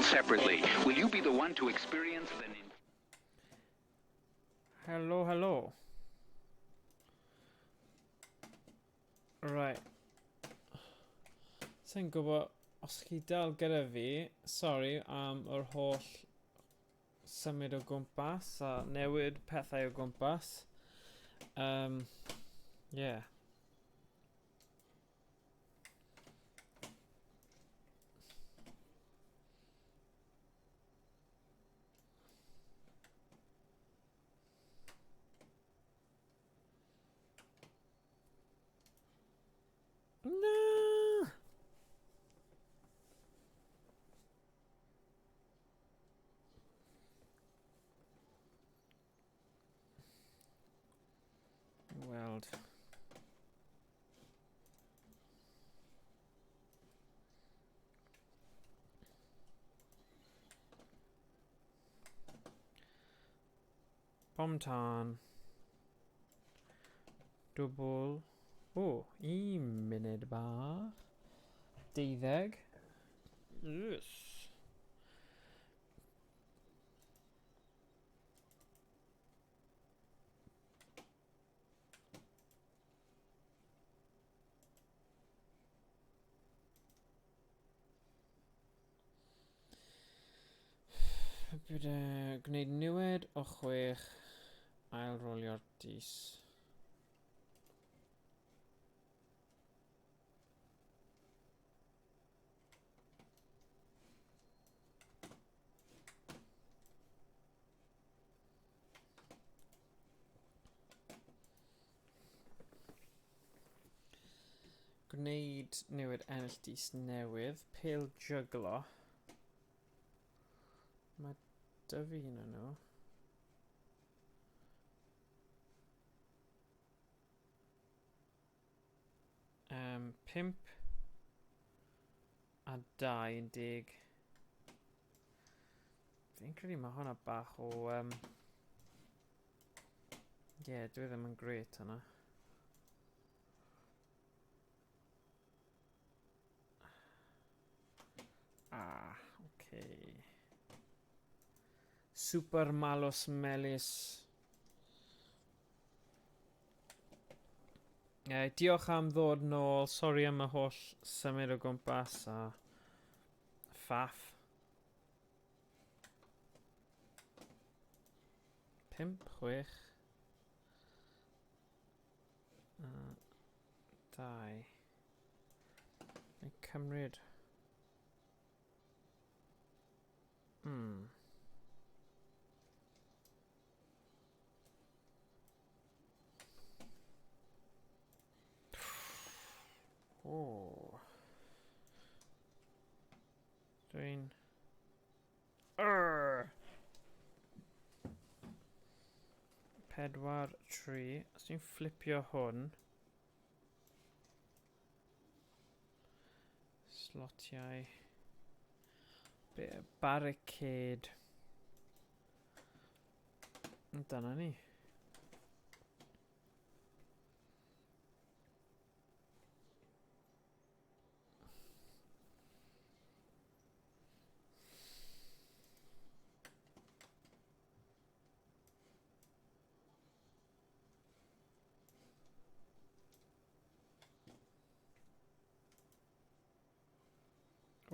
separately. Will you be the one to experience the Helo, helo. Right. Sa'n gwybod os chi dal gyda fi, sorry am yr holl symud o gwmpas a newid pethau o gwmpas. Um, yeah. Na! Weld. Bom tân. Dwbl. O, un munud bach. Deuddeg. Yes. Bydd gwneud niwed o chwech ail rolio'r dis. Gwneud newid ennill dis newydd. Pêl jyglo. Mae dy fi un o'n nhw. Um, 5 a 2 yn deg. Fi'n credu mae hwnna bach o... Um, Ie, yeah, dwi ddim yn gret hwnna. Ah, okay. Super Malos Melys. Eh, diolch am ddod nôl. Sori am y holl symud o gwmpas a ffaff. 5, 6, 2. Neu cymryd. Hmm. O. Dwi'n... Arr! 4, 3. Os dwi'n fflipio hwn... Slotiau... Be, barricade. Dyna ni.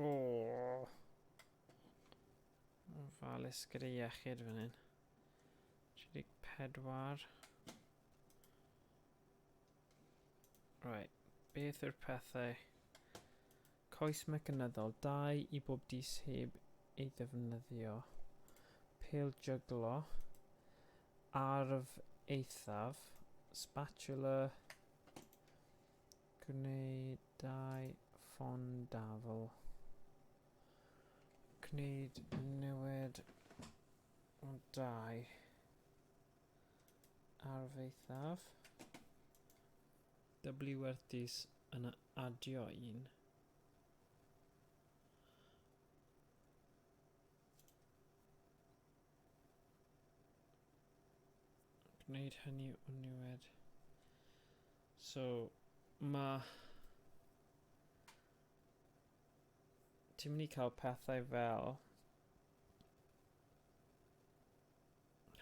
O. Ofalus gyda iechyd fan hyn. 34. Right, beth yw'r pethau? Coes mecanyddol, 2 i bob dis heb ei ddefnyddio. Pêl jyglo. Arf eithaf. Spatula. Gwneud dau ffon dafl. Gwneud newid o dau arf eithaf. W werthus yn adio un. Gwneud hynny o niwed. So, mae... Ti'n mynd i cael pethau fel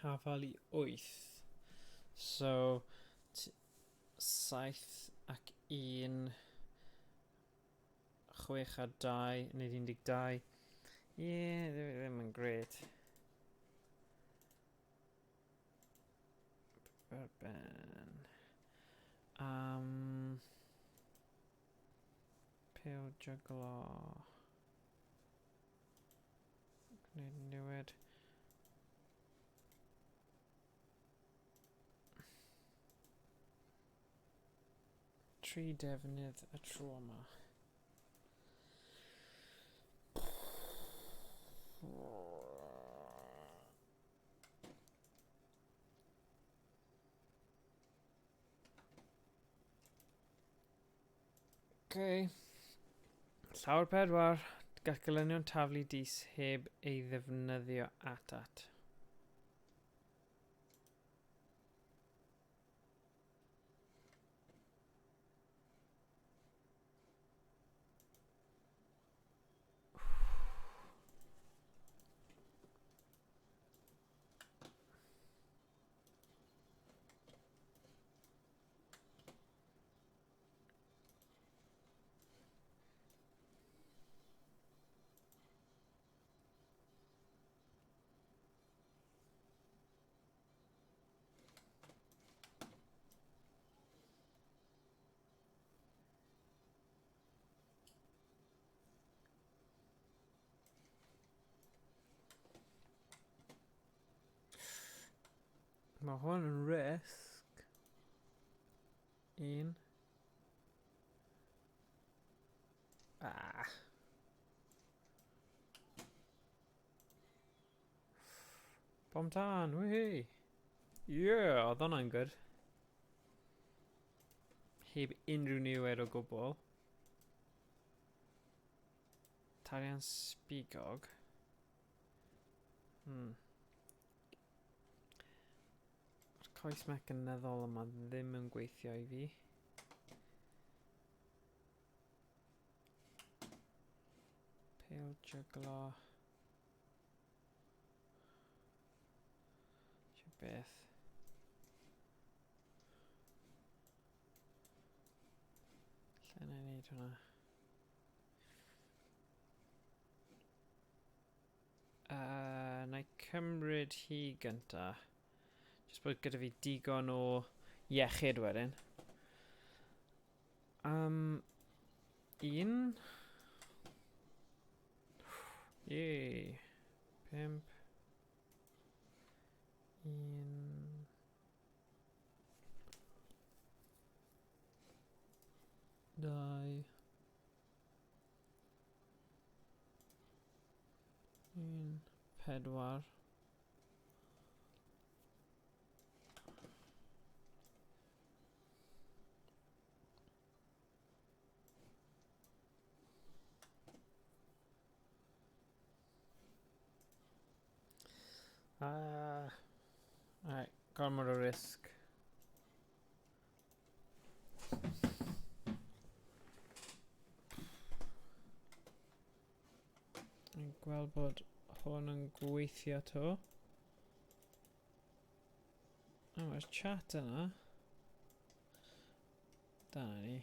Hafal i 8. So, 7 ac 1, 6 a 2, neu 12. Ie, yeah, ddim yn gret. Ben. Pêl jyglo. Gwneud newid. Tri defnydd y tro yma. Okay. Llawr 4. Gall gelynion taflu dis heb ei ddefnyddio at at. Mae hwn yn risg. Un. Ah. Bom tân, woohoo! Yeah, oedd hwnna'n good. Heb unrhyw niwed o gwbl. Tarian sbigog. Mae'r coes mecanyddol yma ddim yn gweithio i fi. Pêl jyglo. Siw beth. Lle na i wneud hwnna? Na i cymryd hi gynta. Jyst bod gyda fi digon o iechyd wedyn. Un. Yay. 5. 1. 2. 1, 4. Right, gormod o risg. Yn gweld bod hwn yn gweithio to. O, mae'r chat yna. Dyna ni.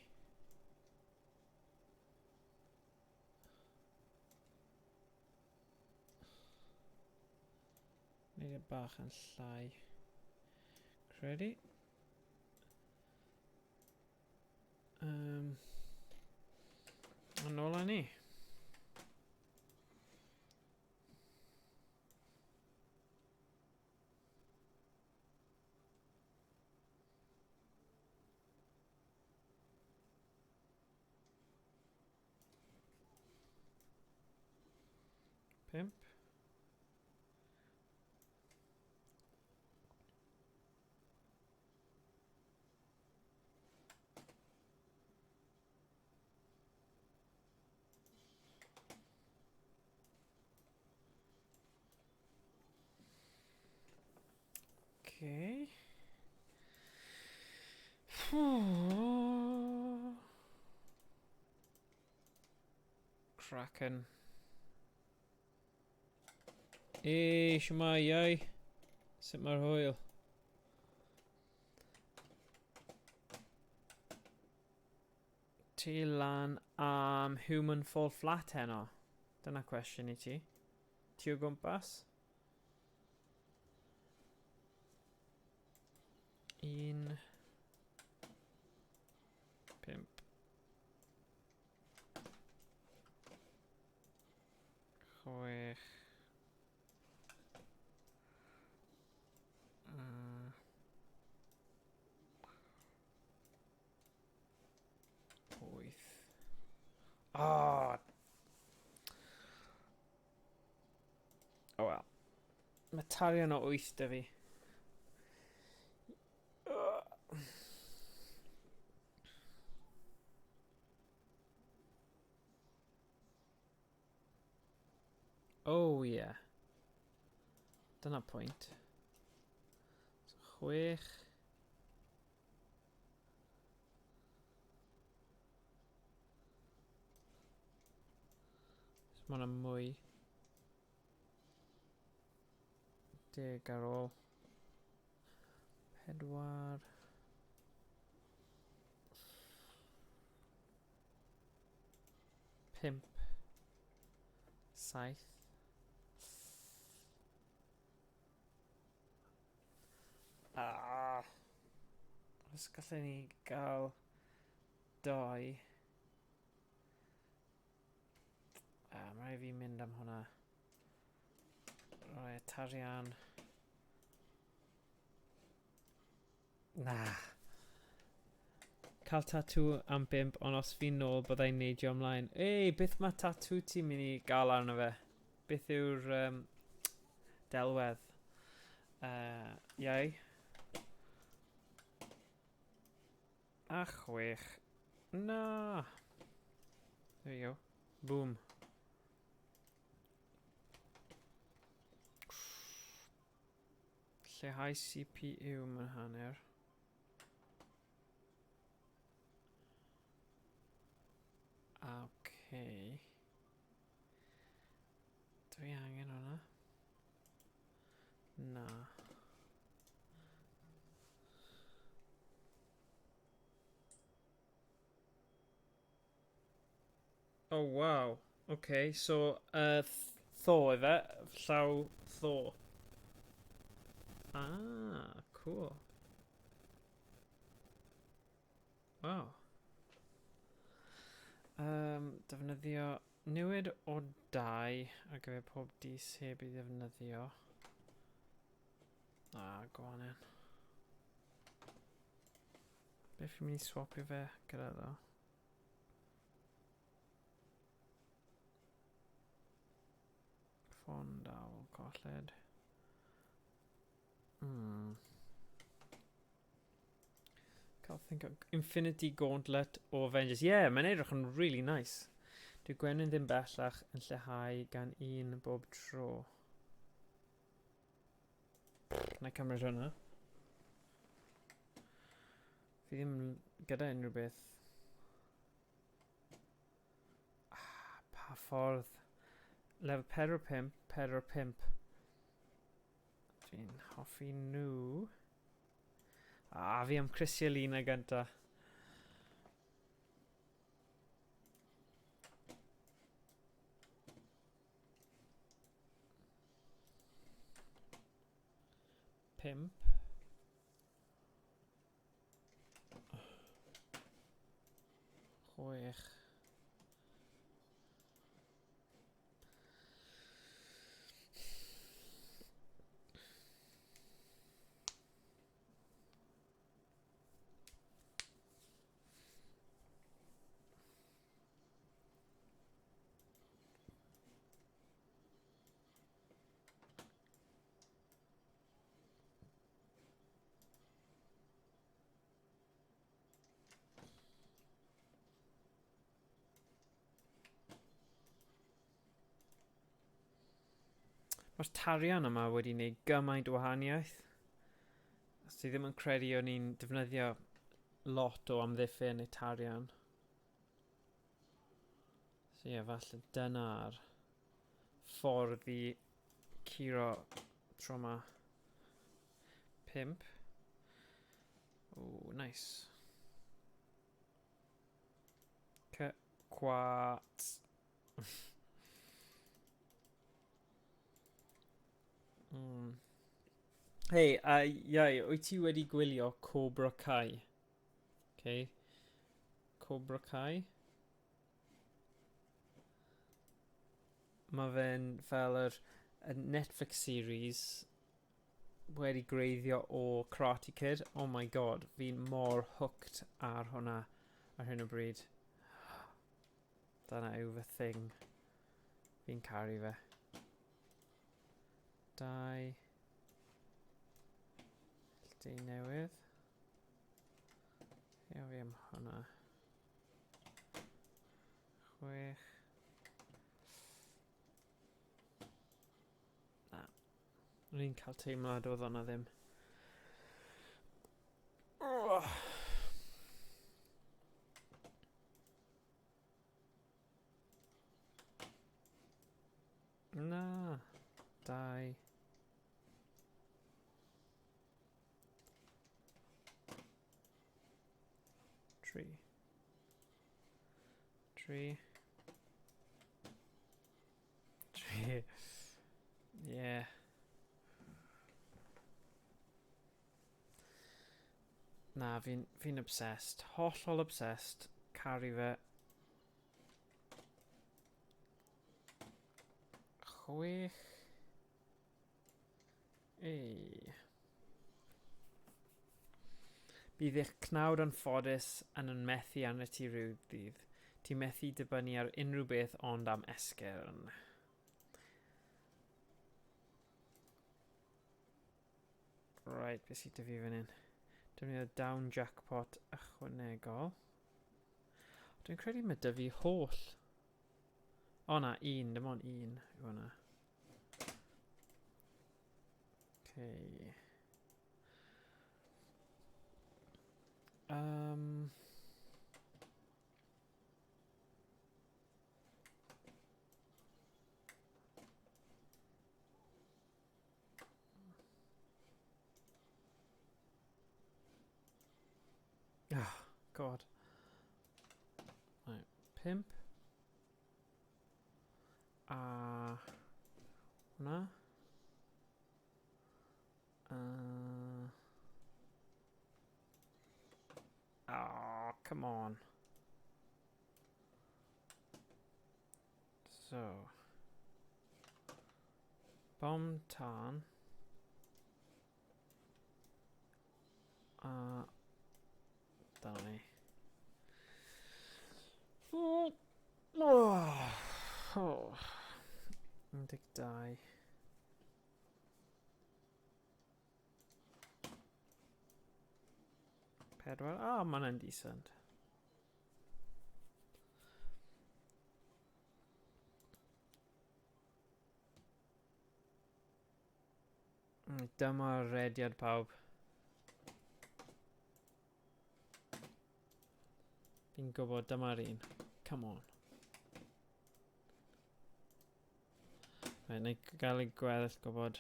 Wneud e bach yn llai. Credu. A nôl â ni. Pump. Okay. Kraken. Ei, shwmae, iau. Sut mae'r hwyl? Ti lan am Human Fall Flat heno? Dyna cwestiwn i ti. Ti o gwmpas? Un... 5. 6. 8. Oh! Oh well. Mae tarian o 8 da fi. Oh yeah. Dyna pwynt. So, 6. So, mae yna mwy. 10 ar ôl. 4. 5. 7. Ah. Os gallwn ni gael 2. Ah, mae rhaid fi mynd am hwnna. Rhoi y tarian. Na. Cael tatŵ am 5, ond os fi'n nôl byddai'n neidio ymlaen. Ei, beth mae tatŵ ti'n mynd i gael arno fe? Beth yw'r delwedd? Iau. A 6. Na. There you go. Boom. Lleihau CPU mewn hanner. Okay. Dwi angen hwnna. Na. Oh wow. Okay, so Thor ife? Llaw Thor. Ah, cool. Wow. Defnyddio newid o 2 ar gyfer pob dis heb ei ddefnyddio. Ah, go on in. Beth fi'n mynd i swapio fe gyda ddo? Ffôn dal colled. Can't think of Infinity Gauntlet o Avengers. Yeah, mae'n edrych yn really nice. Dwi gwenyn ddim bellach yn lleihau gan un bob tro. Na i cymryd hwnna. Fi ddim gyda unrhyw beth. Ah, pa ffordd? Level 4, 5, 4, 5. Dwi'n hoffi nhw. Ah, fi am Crisialina gynta. 5. 6. Mae'r tarian yma wedi gwneud gymaint o wahaniaeth. Os ti ddim yn credu o'n i'n defnyddio lot o amddiffyn neu tarian. So ie, falle dyna'r ffordd i curo tro yma. 5. Oh, nice. C, cwat. Hei, a iau, wyt ti wedi gwylio Cobra Kai? Okay. Cobra Kai? Mae fe'n fel yr y Netflix series wedi gwreiddio o Karate Kid. Oh my god, fi'n mor hooked ar hwnna ar hyn o bryd. Dyna yw fy thing. Fi'n caru fe. 2. Llun newydd. Ie, fi am hwnna. 6. Na. O'n i'n cael teimlad oedd hwnna ddim. Oh. Na. 2. 3. 3. 3. Yeah. Na, fi'n fi obsessed. Hollol obsessed. Caru fe. 6. Ei. Bydd eich cnawd anffodus yn yn methu arnat ti rhyw ddydd. Ti'n methu dibynnu ar unrhyw beth ond am esgyrn. Right, beth sydd 'da fi fan hyn? Defnyddio down jackpot ychwanegol. Dwi'n credu mae 'da fi holl. O na, un, dim ond un yw hwnna. Okay. Oh, God. Right, 5. A hwnna. Oh, come on. So. Bom tân. A dyna ni. Oh. Oh. 12. 4. Ah, oh, mae hwnna'n decent. Dyma rediad pawb. Fi'n gwybod dyma'r un. Come on. Right, na i gael ei gweddill gwybod.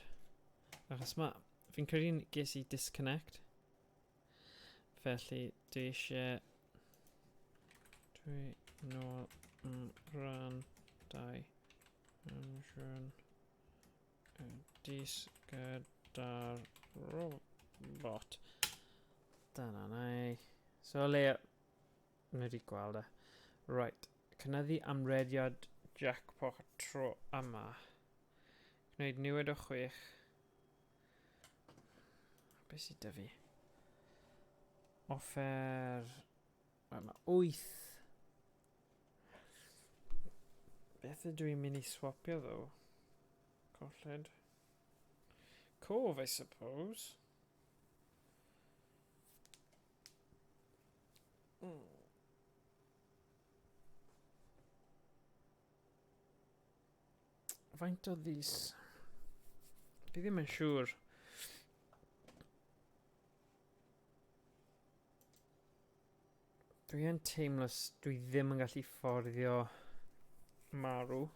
Achos ma... Fi'n credu ges i disconnect. Felly, dwi eisiau... Dwi nôl yn rhan 2. Rhan Dis gyda'r robot. Dyna ni. So le... Ni wedi gweld e. Right. Cynyddu amrediad jackpot tro yma. Gwneud niwed o 6. Beth sydd 'da fi? Offer... Right, mae 8. Beth ydw i'n mynd i swapio, ddo? Colled. Cof, I suppose. Faint o ddis? Fi ddim yn siŵr. Dwi yn teimlo dwi ddim yn gallu fforddio marw.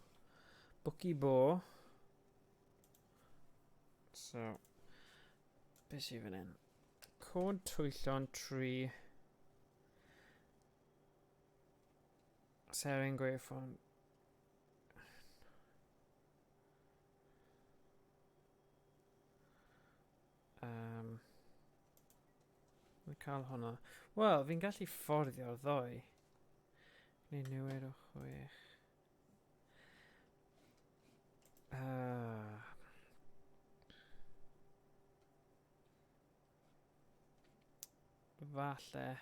Bwci bo. So. Be sydd fan hyn? Cod twyllon 3. Seren gweithfon. Um, Mae'n cael hwnna. Wel, fi'n gallu fforddio'r ddoi. Gwneud newid o chwech. Uh, falle.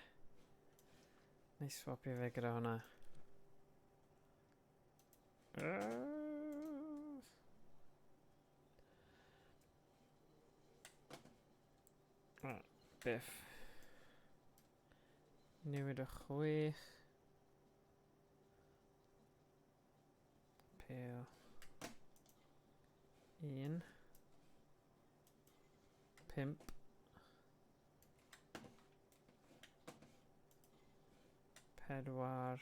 Neu swapio fe gyda hwnna. Uh, biff. Newid o chwech. Pêl. Un. Pump. Pedwar.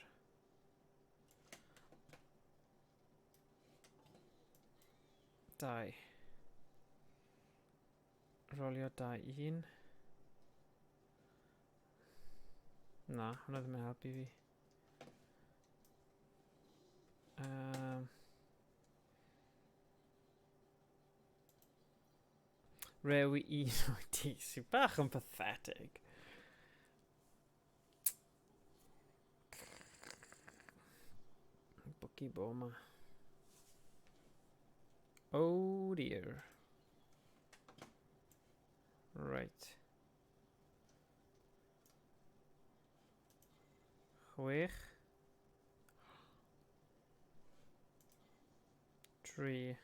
Dau. Rolio dau un. Na, hwnna ddim yn helpu fi. Um, rewi un o'i di, sy'n bach yn pathetic. Bwci bo ma. Oh dear. Right. Chwech. Tri.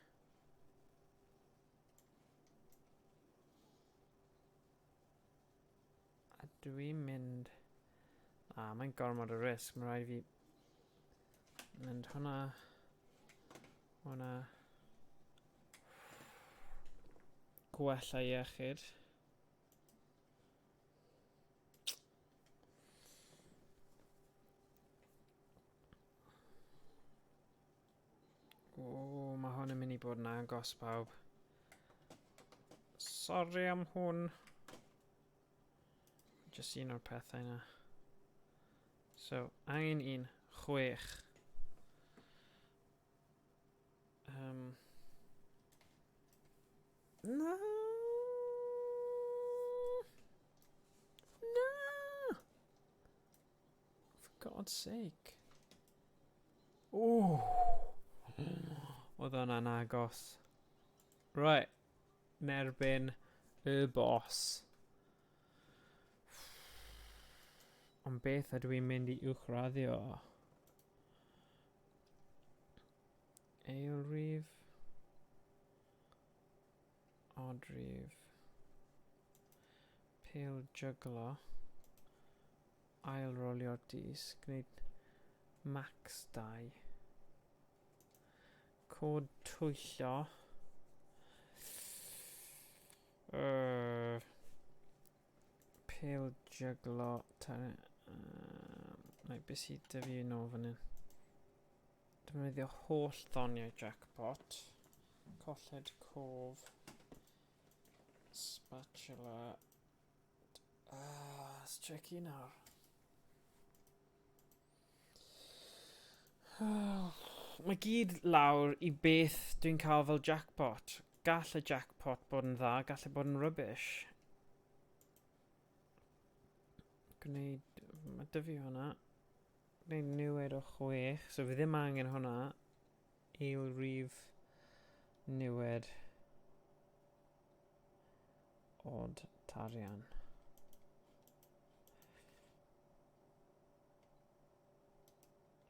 A dwi'n mynd... A, mae'n gormod o risg. Mae rhaid i fi mynd hwnna. Hwnna. Gwella iechyd. O, mae hwn yn mynd i bod yn agos pawb. Sorry am hwn. Just un o'r pethau yna. So, angen un, chwech. Na! Na! For God's sake. Ooh. Oedd hwnna'n agos. Right. Nerbyn y boss. Ond beth ydw i'n mynd i uwchraddio? Eilrif. Odrif. Pêl jyglo. Ail rolio'r dis. Gwneud max 2. Cod twyllo. Pêl jyglo. Right, beth sydd dy fi nôl fan hyn? Defnyddio holl ddoniau jackpot. Colled cof. Spatula. Ah, it's tricky nawr. Mae gyd lawr i beth dwi'n cael fel jackpot. Gall y jackpot bod yn dda, gall e bod yn rubbish. Gwneud... Mae dy fi hwnna. Gwneud niwed o chwech, so fi ddim angen hwnna. Ail rif niwed od tarian.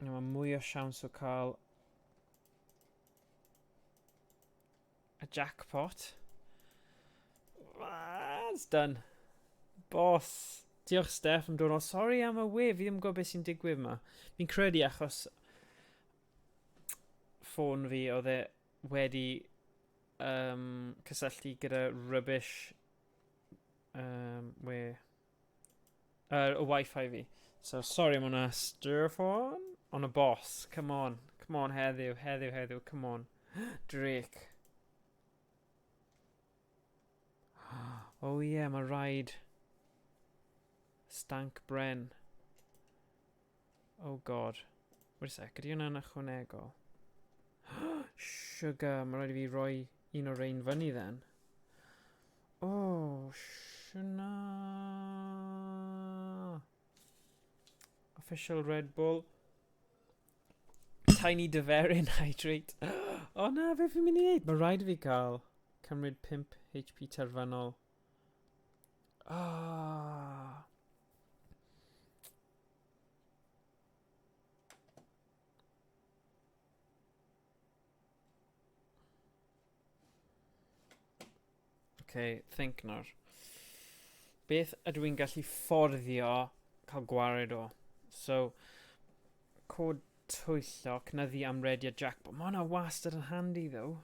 Mae mwy o siawns o cael y jackpot. Ah, it's done. Boss. Diolch Steph am dod o. Sorry am y we, fi ddim yn gwybod beth sy'n digwydd yma. Fi'n credu achos ffôn fi oedd e wedi cysylltu gyda rubbish we, y wifi fi. So sorry am hwnna, Stefan. On y boss, come on. Come on heddiw, heddiw, heddiw, come on. Drake. Oh ie, yeah, mae rhaid stanc bren. Oh god. Wait a sec, ydy hwnna'n ychwanegol? Sugar, mae rhaid i fi roi un o'r ein fyny then. Oh, siwna. Official Red Bull. Tiny Deferin Hydrate. Oh na, fe fi'n mynd i wneud? Mae rhaid i fi cael cymryd 5 HP terfynol. Ah. Okay, think nawr. Beth ydw i'n gallu fforddio cael gwared o? So, cod twyllo, cynyddu amrediad jackpot. Mae hwnna wastad yn handi, though.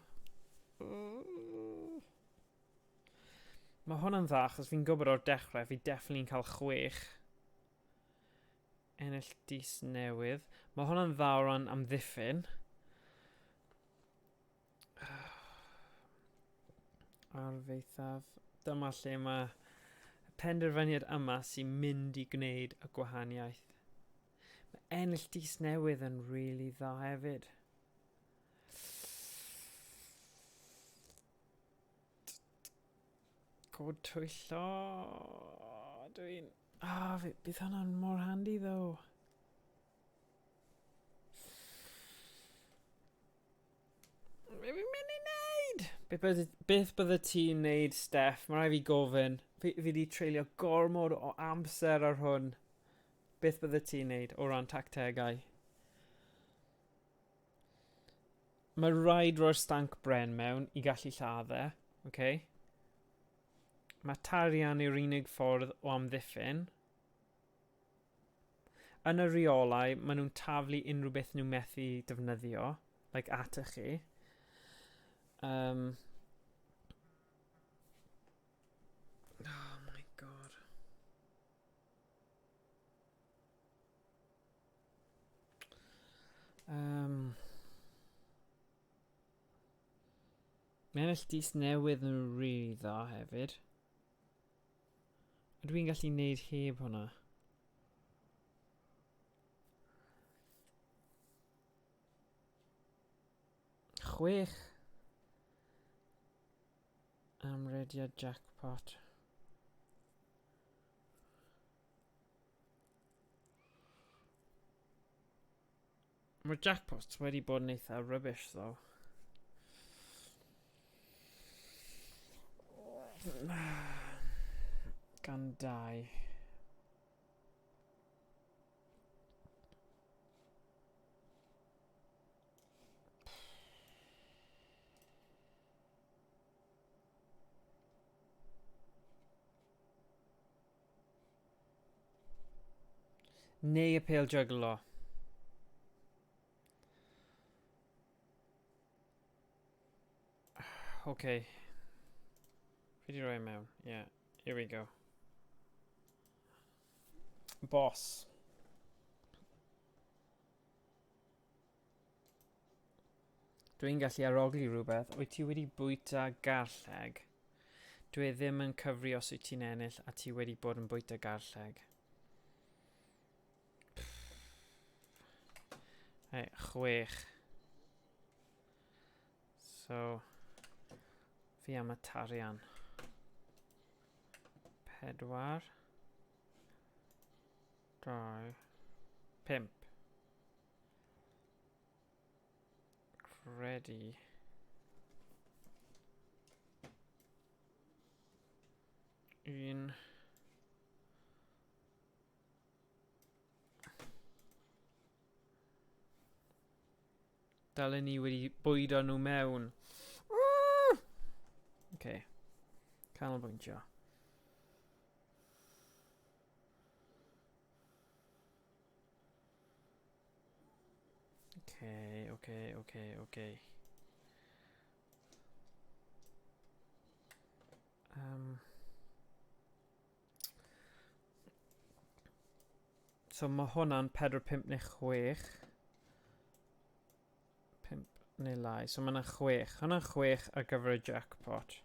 Mae hwnna'n dda, achos fi'n gwybod o'r dechrau, fi definitely'n cael 6. Ennill dis newydd. Mae hwnna'n dda o ran amddiffyn. Arfaethaf. Dyma lle mae y penderfyniad yma sy'n mynd i gwneud y gwahaniaeth. Mae ennill dis newydd yn rili really dda hefyd. Cod twyllo. Dwi'n... Ah, oh, bydd hwnna'n mor handi, though. Be fi'n mynd i wneud? Beth bydde, beth bydde ti'n wneud, Steph? Mae rhaid fi gofyn. Fi, fi wedi treulio gormod o amser ar hwn. Beth bydde ti'n wneud o ran tactegau? Mae rhaid roi'r stanc bren mewn i gallu lladd e. Okay? Mae tarian yw'r unig ffordd o amddiffyn. Yn y rheolau, maen nhw'n taflu unrhyw beth nhw'n methu defnyddio, like atych chi. Oh my god. Mae ennill dis newydd yn rili dda hefyd. Ydw i'n gallu neud heb hwnna? Chwech. Amrediad jackpot. Mae'r jackpots wedi bod yn eitha rubbish, though. Gan dau. Neu y pêl jyglo. Okay. Fi di roi e mewn. Yeah, here we go. Boss. Dwi'n gallu arogli rhywbeth. Wyt ti wedi bwyta garlleg? Dwi e ddim yn cyfri os wyt ti'n ennill a ti wedi bod yn bwyta garlleg. Hey, 6. So, fi am y tarian. 4. 2. 5. Credu. Un. Dylen ni wedi bwydo nhw mewn. Okay. Canolbwyntio. Okay, okay, okay, okay. So mae hwnna'n 4, 5 neu 6. 5 neu lai. So mae hwnna'n 6. Hwnna'n 6 ar gyfer y jackpot.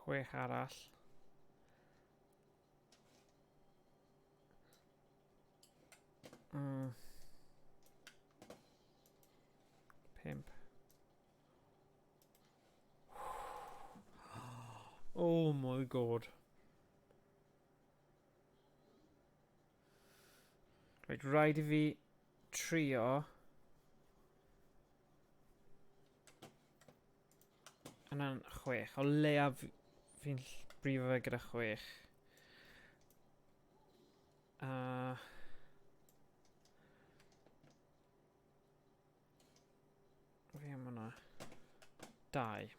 Chwech arall. 5. Oh my god. Reit, rhaid i fi trio Yna'n 6. O leiaf fi'n brifo fe gyda 6. A... Fi am hwnna. 2.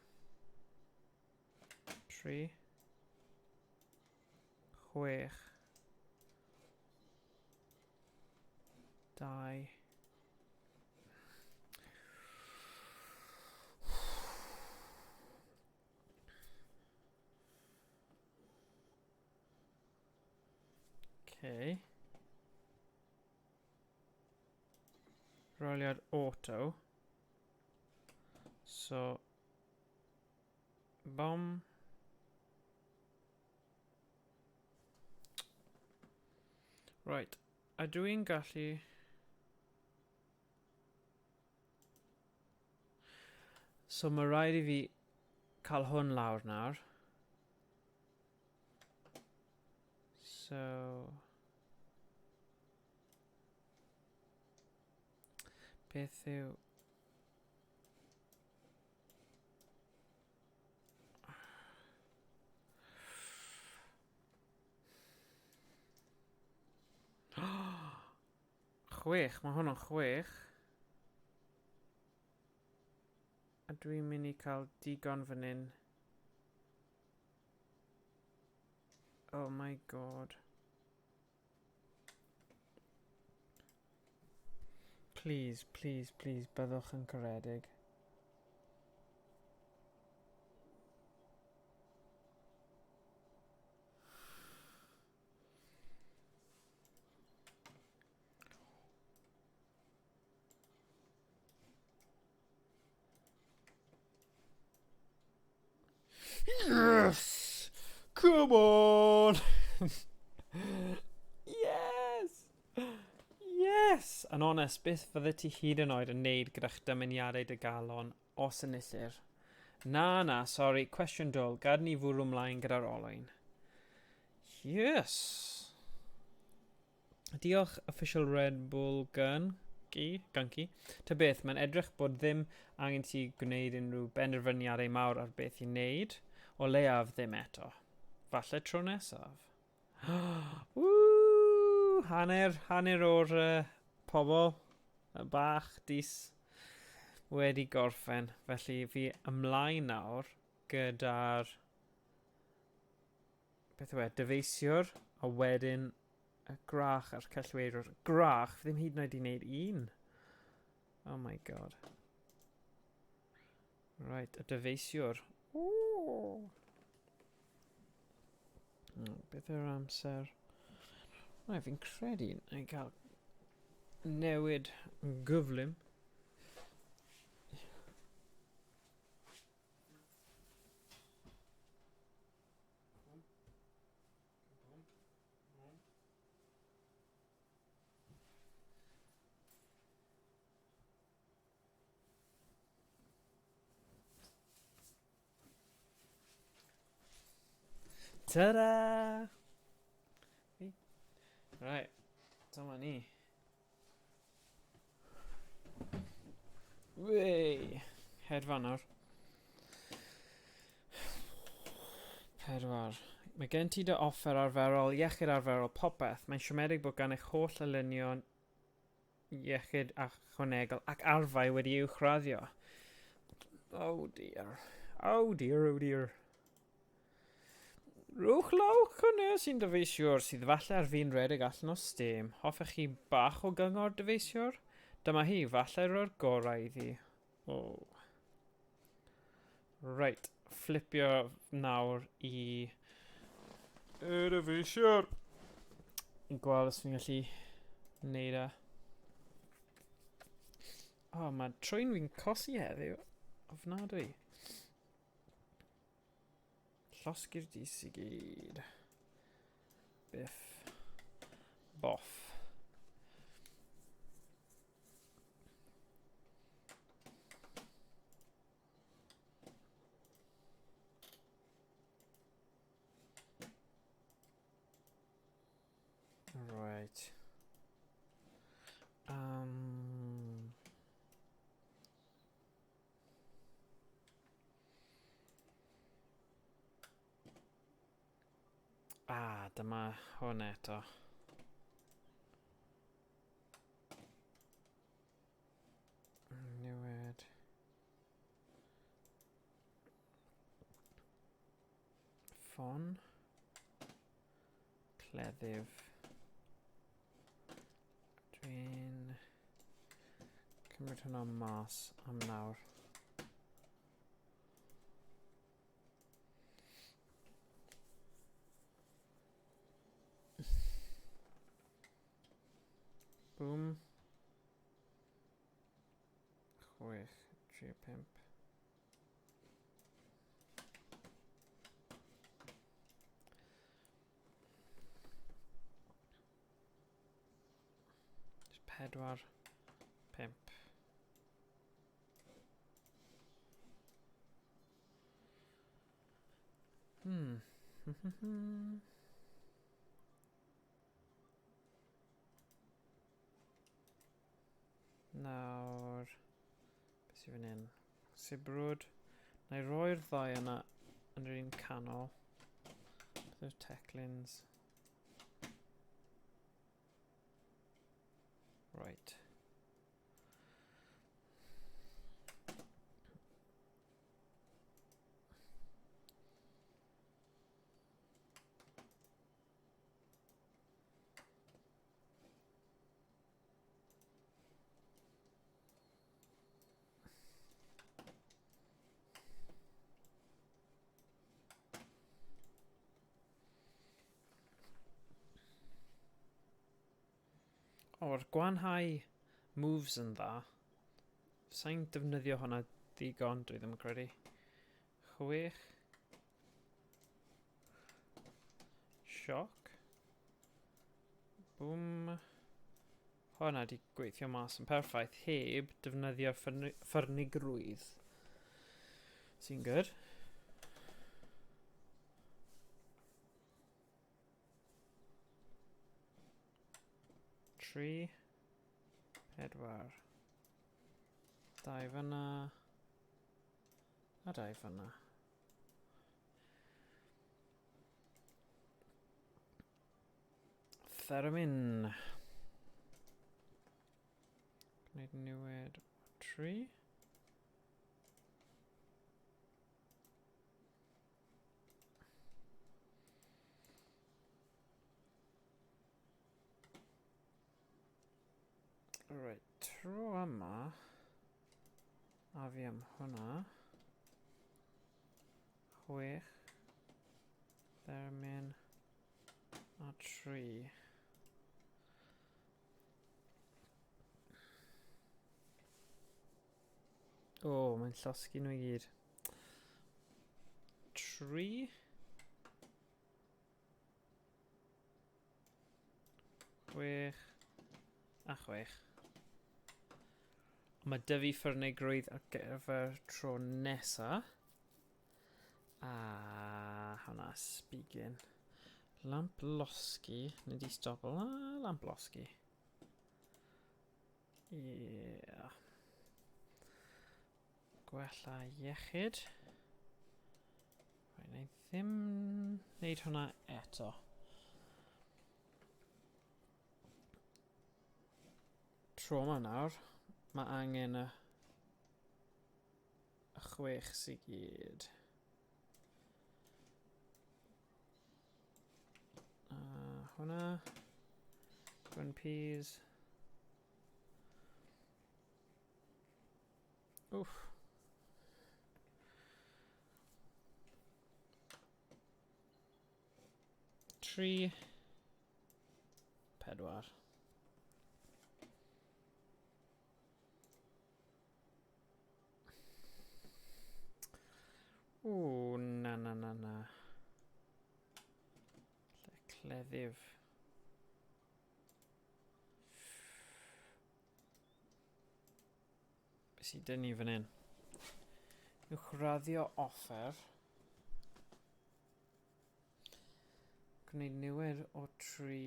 3. 6. 2. Okay. Roliad auto. So, bom. Right, a dwi'n gallu... So mae rhaid i fi cael hwn lawr nawr. So... Beth yw... 6, mae hwn yn 6. A dwi'n mynd i cael digon fan hyn. Oh my god. Please, please, please, byddwch yn caredig. Yes! Come on! Yes! Yes! Yn onest, beth fydde ti hyd yn oed yn neud gyda'ch dymuniadau dy galon os enillir? Na, na, sori, cwestiwn dwl, gad ni fwrw mlaen gyda'r olwyn. Yes! Diolch Official Red Bull Gun. Gunky, Gunky. Ta beth, mae'n edrych bod ddim angen ti gwneud unrhyw benderfyniadau mawr ar beth i wneud, o leiaf ddim eto. Falle tro nesaf. Woo! Hanner o'r pobl bach dis wedi gorffen. Felly fi ymlaen nawr gyda'r beth yw e, dyfeisiwr, a wedyn y grach a'r cellweirwr. Grach, fi ddim hyd yn oed i wneud un. Oh my god. Right, y dyfeisiwr. Ooh. Beth yw'r amser? Right, fi'n credu na i gael newid gyflym. Ta-da! Right, dyma ni. Wei! Hedfan nawr. 4. Mae gen ti dy offer arferol, iechyd arferol, popeth. Mae'n siomedig bod gan eich holl elynion iechyd ychwanegol ac arfau wedi uwchraddio. Oh dear. Oh dear, oh dear. Rhowch law cynnes i'n dyfeisiwr sydd falle ar fin rhedeg allan o stêm. Hoffech chi bach o gyngor dyfeisiwr? Dyma hi, falle roi'r gorau iddi. Oh. Right, fflipio nawr i y dyfeisiwr. I gweld os fi'n gallu neud e. Oh, mae trwyn fi'n cosi heddiw. Ofnadwy. Llosgi'r dis i gyd. Biff. Boff. Right. Um, ah, dyma hwn eto. Newid. Ffon. Cleddyf. Dwi'n cymryd hwnna mas am nawr. Boom. 6, 3, 5. 4, 5. Nawr, beth sydd fan hyn? Sibrwd. Na i roi'r ddau yna yn yr un canol. Beth yw'r teclins? Right. O'r gwanhau moves yn dda. Sa'n defnyddio hwnna ddigon, dwi ddim yn credu. 6. Sioc. Bwm. Hwnna di gweithio mas yn perffaith heb defnyddio ffyrnigrwydd. Sy'n good. 3, 4, 2 fyna, a 2 fyna. Theremin. Gwneud newid 3. Right, tro yma, a fi am hwnna. 6, Theremin, a 3. O, oh, mae'n llosgi nhw i gyd. 3. 6 a 6. Mae dyfu ffyrnigrwydd ar gyfer tro nesa. A hwnna sbigyn. Lamp losgi. Nid i stop. Lamp losgi. Yeah. Gwella iechyd. Rhaid, na i ddim wneud hwnna eto. Tro yma nawr, mae angen y, y 6 sydd gyd. A hwnna. Gwyn peas. Oof. 3, 4. Ww, na, na, na, na. Cleddyf. Be sydd dyn ni fan hyn? Uwchraddio offer. Gwneud niwed o tri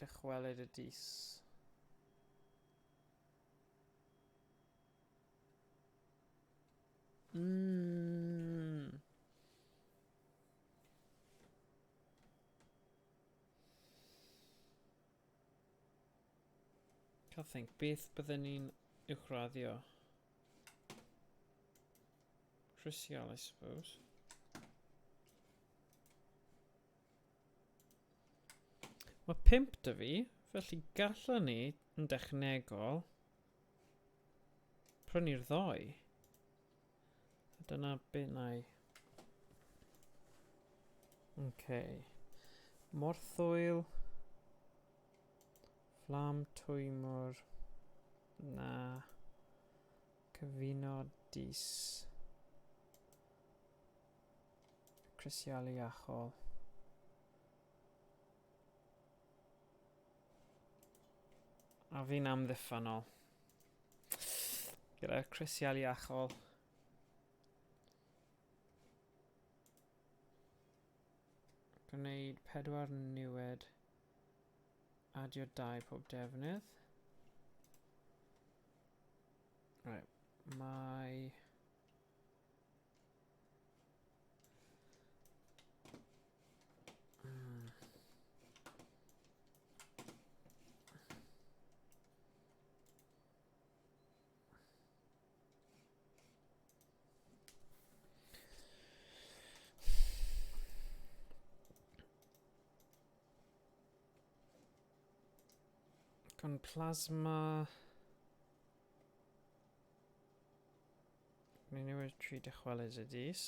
dychwelyd y dis. Mm. Can't think, beth bydden ni'n uwchraddio? Crisial, I suppose. Mae pimp dy fi, felly gallwn ni yn dechnegol prynu'r ddoi. A dyna be na i. Okay. Morthwyl. Fflam twymwr. Na. Cyfuno dis. Crisialu iachol. A fi'n amddiffynol. Gyda crisialu iachol. Gwneud pedwar niwed. Adio dau pob defnydd. Right, mae... Con plasma... Ni'n newid tri dychwelyd y dis.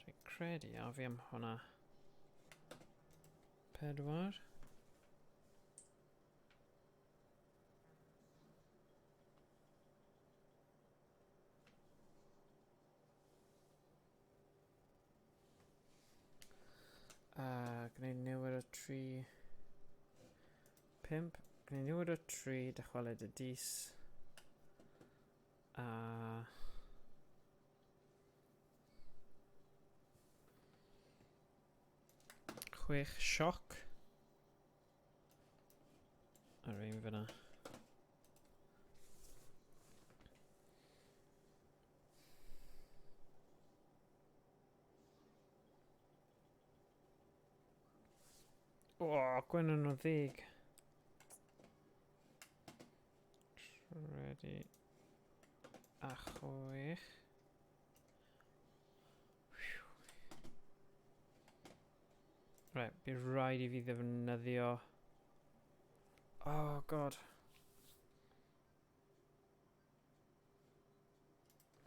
Dwi'n credu a fi am hwnna. Pedwar. A gwneud newid o 3, 5. Gwneud newid o 3, dychwelyd y dis. A... Chwech sioc. Ar un fyna. O, oh, gwenyn o ddig. Ready. A chwech. Right, bydd rhaid i fi ddefnyddio... Oh, god.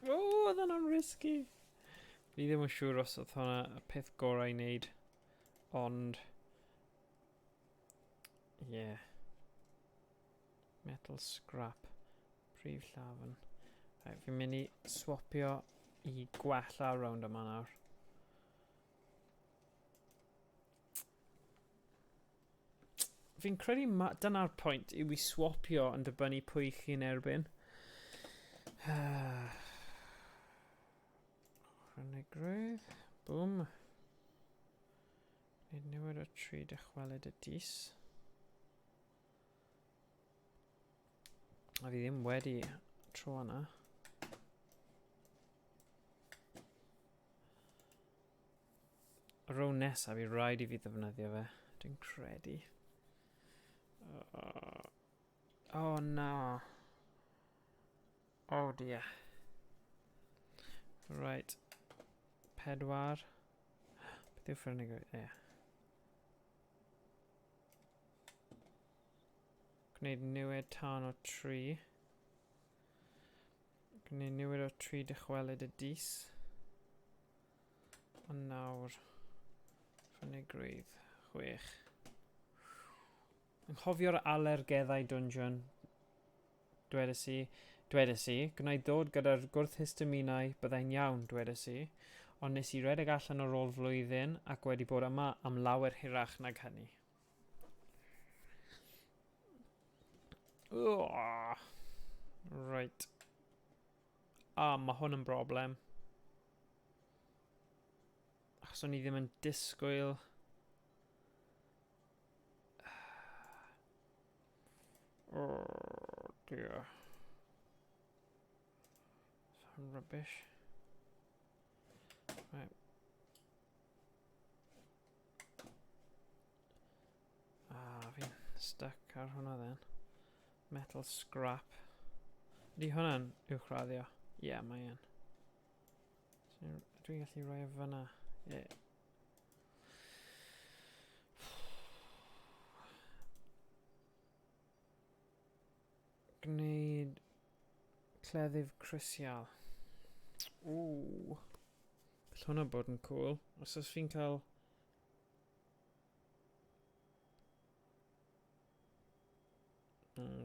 O, oedd hwnna'n risky. Fi ddim yn siŵr os oedd hwnna y peth gorau i wneud, ond... Yeah. Metal scrap. Prif llafn. Right, fi'n mynd i swapio i gwella rownd yma nawr. Fi'n credu ma, dyna'r pwynt yw i swapio yn dibynnu pwy chi'n erbyn. Chrynigrwydd. Bwm. Nid newid o tri dychwelyd y dis. A fi ddim wedi tro yna. Y row nesaf, fi rhaid i fi ddefnyddio fe. Dwi'n credu. Oh na. Oh dear. Right. Pedwar. Beth yw ffyrnig? Ie. Yeah. Gwneud niwed tân o tri. Gwneud niwed o tri dychwelyd y dis. Ond nawr, ffynigrwydd, chwech. Anghofio'r alergeddau dungeon, dwedes i. Dwedes i, gwna i ddod gyda'r gwrth-histaminau, byddai'n iawn, dwedes i. Ond nes i redeg allan ar ôl flwyddyn ac wedi bod yma am lawer hirach nag hynny. Oh, right. Ah, mae hwn yn broblem. Achos o'n i ddim yn disgwyl... Oh, dear. Some rubbish. Right. Ah, fi'n stuck ar hwnna then. Metal scrap. Ydy hwnna'n uwchraddio? Ie, yeah, mae yn. So, dwi'n gallu rhoi e fyna. Ie. Yeah. Gwneud cleddyf crisial. Ww. Gall hwnna bod yn cool. Os oes fi'n cael...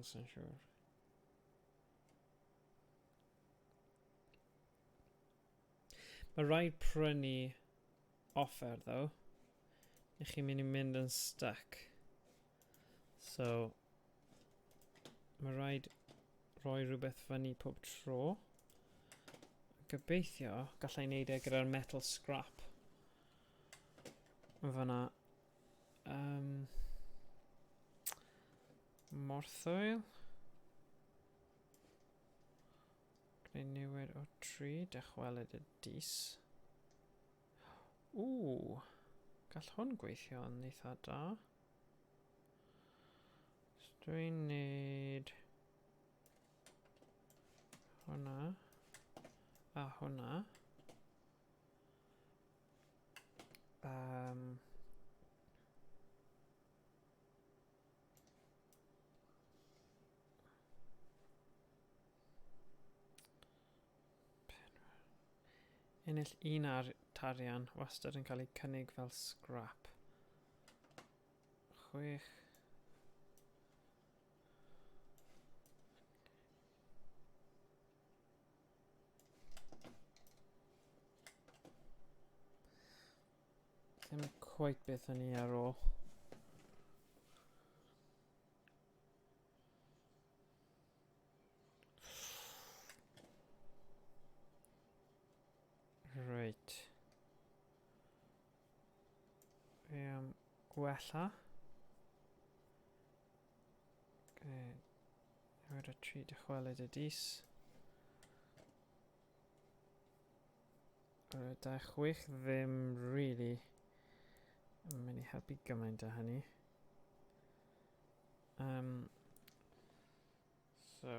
sa'n siŵr. Mae rhaid prynu offer, ddo. Neu chi'n mynd i mynd yn stuck. So, mae rhaid rhoi rhywbeth fyny pob tro. Gobeithio gallai wneud e gyda'r metal scrap. Mae fyna. Morthwyl. Gwneud newid o 3, dychwelyd y dis. Ww, gall hwn gweithio yn eitha da. So dwi'n neud hwnna a hwnna. Ennill un ar tarian wastad yn cael ei cynnig fel scrap. 6. Ddim quite beth o'n i ar ôl. Reit. Fi am gwella. Newid y 3 dychwelyd y dis. 2 6 ddim really yn mynd i helpu gymaint â hynny. So,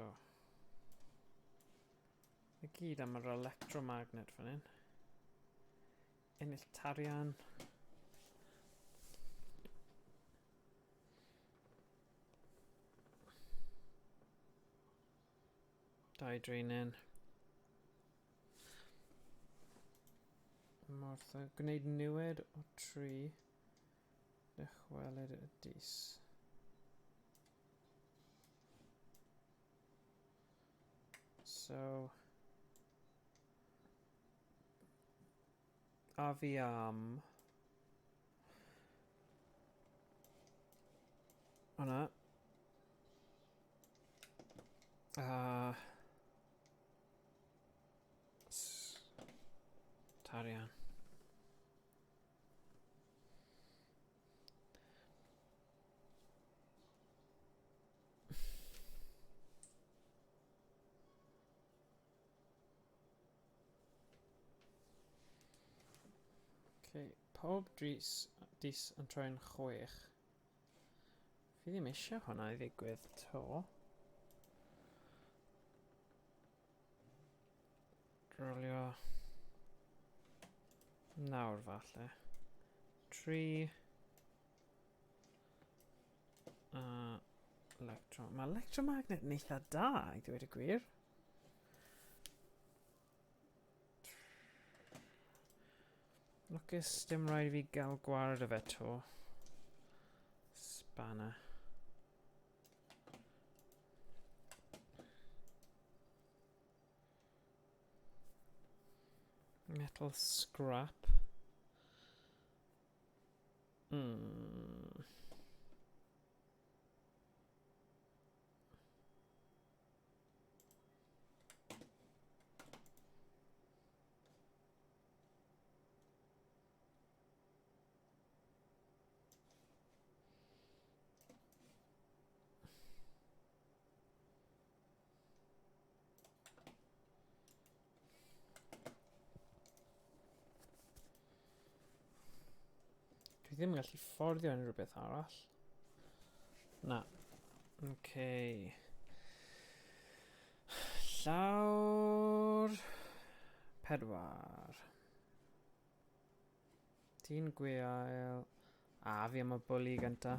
i gyd am yr electromagnet fan hyn. Ennill tarian. Dau draenen. Mortho. Gwneud niwed o 3. Dychwelyd y dis. So, a fi am hwnna. A tarian. Okay, pob dis yn troi'n 6. Fi ddim eisiau hwnna i ddigwydd to. Drolio nawr falle. 3 a electro. Mae electromagnet yn eitha da, i ddweud y gwir. Lwcus, dim rhaid i fi gael gwared o fe to. Spanner. Metal scrap. Dwi ddim yn gallu fforddio unrhyw beth arall. Na. Okay. Llawr 4. Dyn gwiail. A, fi am y bwli gynta.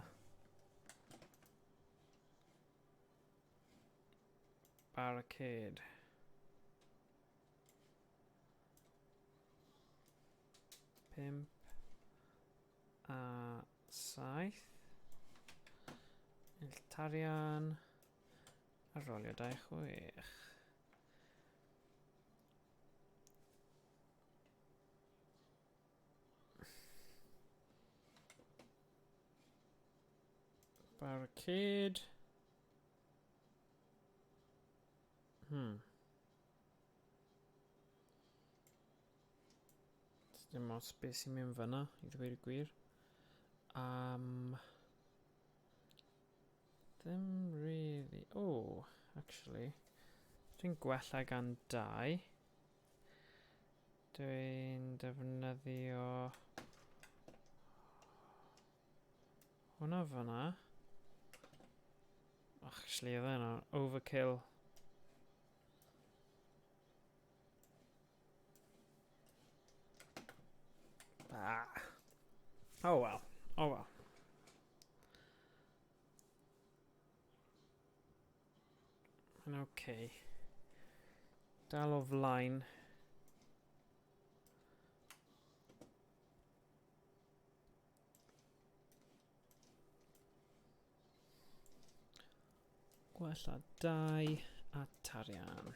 Barricade. 5 a 7. Ennill tarian. A rolio 2 6. Barricade. Dim ots beth sy'n mynd fyna, i ddweud y gwir. Ddim really... Oh, actually. Dwi'n gwella gan 2. Dwi'n defnyddio hwnna fyna. Actually, oedd hwnna overkill. Ah. Oh well. Oh well. Mae'n okay. Dal o flaen. Gwella 2 a tarian.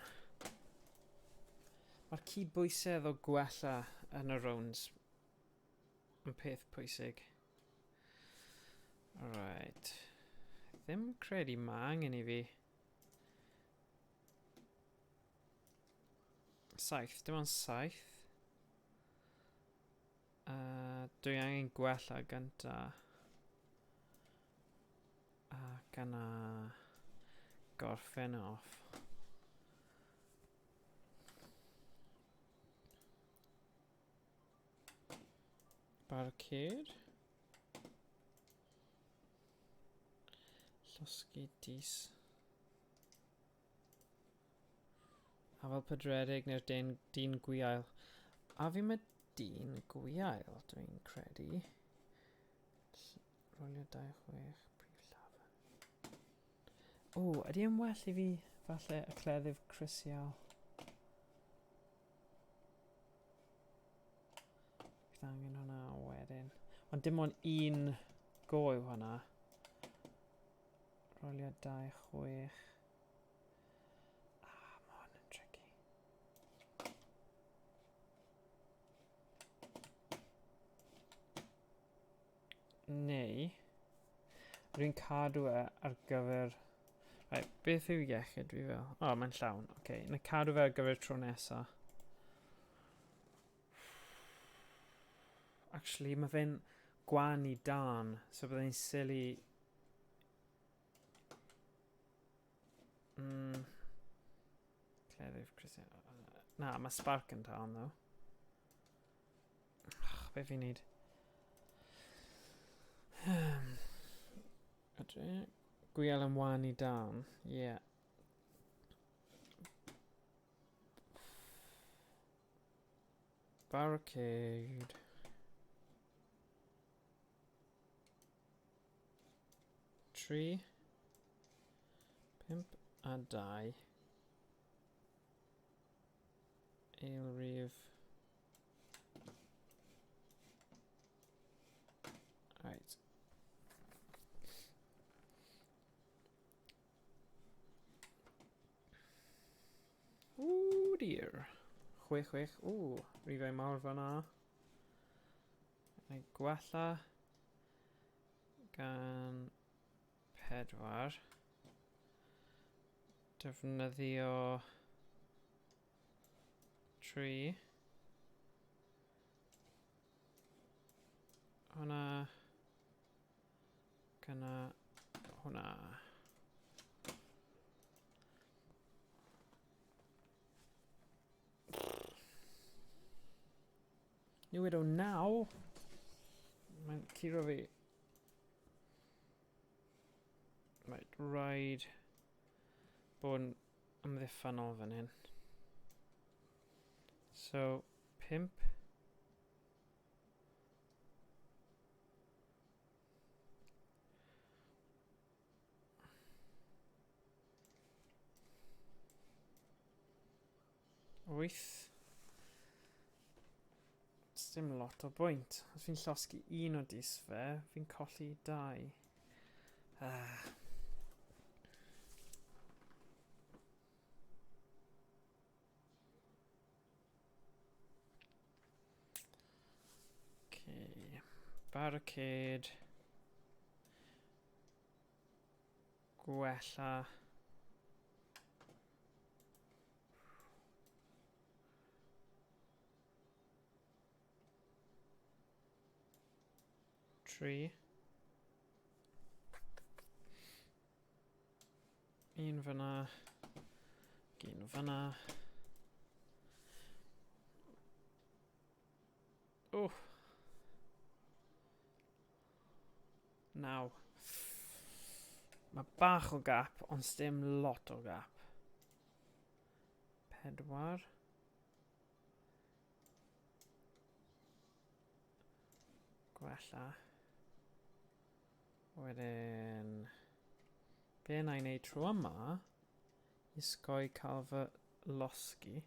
Mae'r cydbwysedd o gwella yn y rounds yn peth pwysig. Alright. Ddim credu ma angen i fi. 7, dim ond 7. Dwi angen gwella gynta. Ac yna gorffen off. Barricade. Llosgi dis. A fel pydredig neu'r dyn gwiail. A fi mae dyn gwiail, dwi'n credu. Rolio 2, 6, prif llafn. O, ydy e'n well i fi falle y cleddyf crisial? Bydd angen hwnna wedyn. Ond dim ond un go yw hwnna. Rolio 2, 6. Ah, mae hwn yn tricky. Neu, rwy'n cadw e ar gyfer... Right, beth yw iechyd fi fel? O, oh, mae'n llawn. Oce, okay. Na cadw fe ar gyfer tro nesa. Actually, mae fe'n gwan i dan, so byddai'n silly... Cleddyf Christian... Na, mae Spark yn tân, though. Ach, be fi'n neud? Gwiail yn wan i dan. Yeah. Barricade. 3, 5 a 2. Ail rif. Right. Ooh dear. 6, 6. Ww, rifau mawr fan'na. Neu gwella gan 4. Defnyddio 3. Hwna. Gyna hwnna. Newid o naw. Mae'n curo fi. Right, rhaid bod yn amddiffynol fan hyn. So, 5. 8. Dim lot o bwynt. Os fi'n llosgi un o dis fe, fi'n colli 2. Ah. Okay. Barricade. Gwella. 3. Un fyna. Un fyna. Oh. 9. Mae bach o gap, ond sdim lot o gap. 4. Gwella. Wedyn, be na i wneud tro yma, i sgoi cael fy losgi,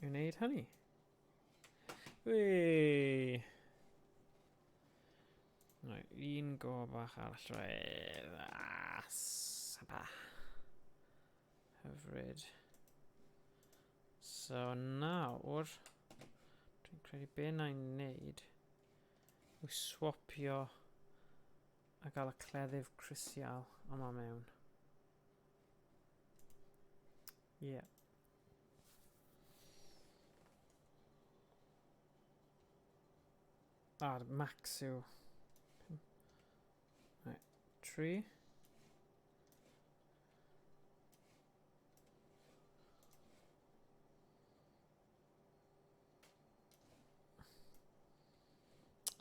yw wneud hynny. Wee! Right, un go bach arall. Right. Ah, saba. Hyfryd. So nawr, dwi'n credu be na i wneud yw swapio a gael y cleddyf crisial yma mewn. Ie. Yeah. A'r max yw... Right, 3.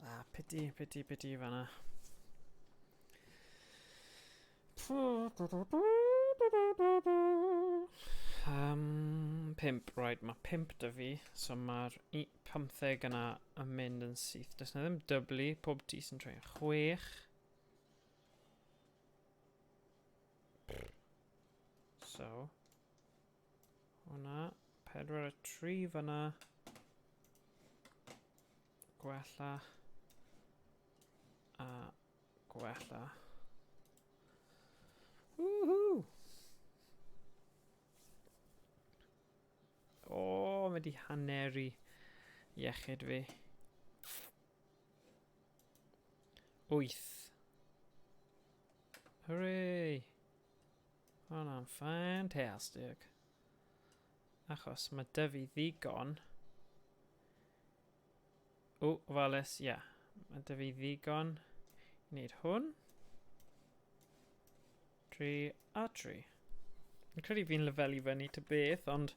Ah, pity, pity, pity fanna. 5, right, mae 5 dy fi, so mae'r 15 yna yn mynd yn syth. Does na ddim dyblu, pob ti sy'n troi 6. So, hwnna, 4 a 3 fyna. Gwella. A gwella. Woohoo! O, oh, mae di haneru iechyd fi. 8. Hooray! Hwnna'n ffantastig. Achos mae dy fi ddigon. O, ofalus, ie. Yeah. Mae dy fi ddigon i wneud hwn. 3 a 3. Yn credu fi'n lefelu fyny ty beth, ond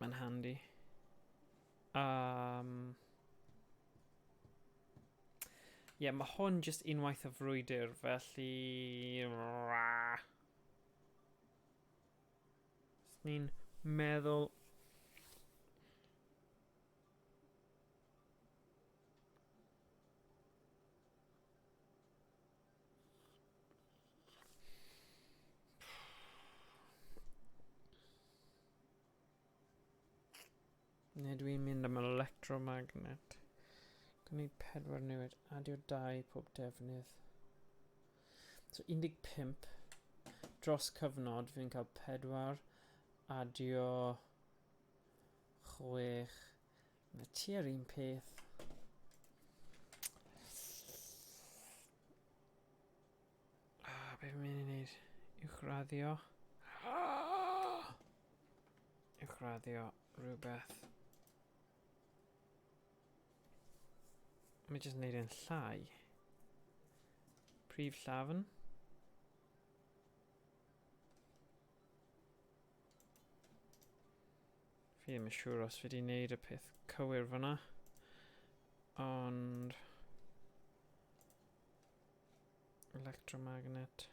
mae'n handi. Ie, yeah, mae hwn jyst unwaith y frwydr, felly... Ni'n meddwl... Neu dwi'n mynd am electromagnet. Gwneud 4 newid, adio 2 pob defnydd. So 15 dros cyfnod fi'n cael 4, adio 6. Mae tua'r un peth. Ah, be fi'n mynd i wneud? Uwchraddio. Ah! Uwchraddio rhywbeth. Mae jyst yn neud e'n llai. Prif llafn. Fi ddim yn siŵr os fi wedi wneud y peth cywir fyna. Ond... Electromagnet.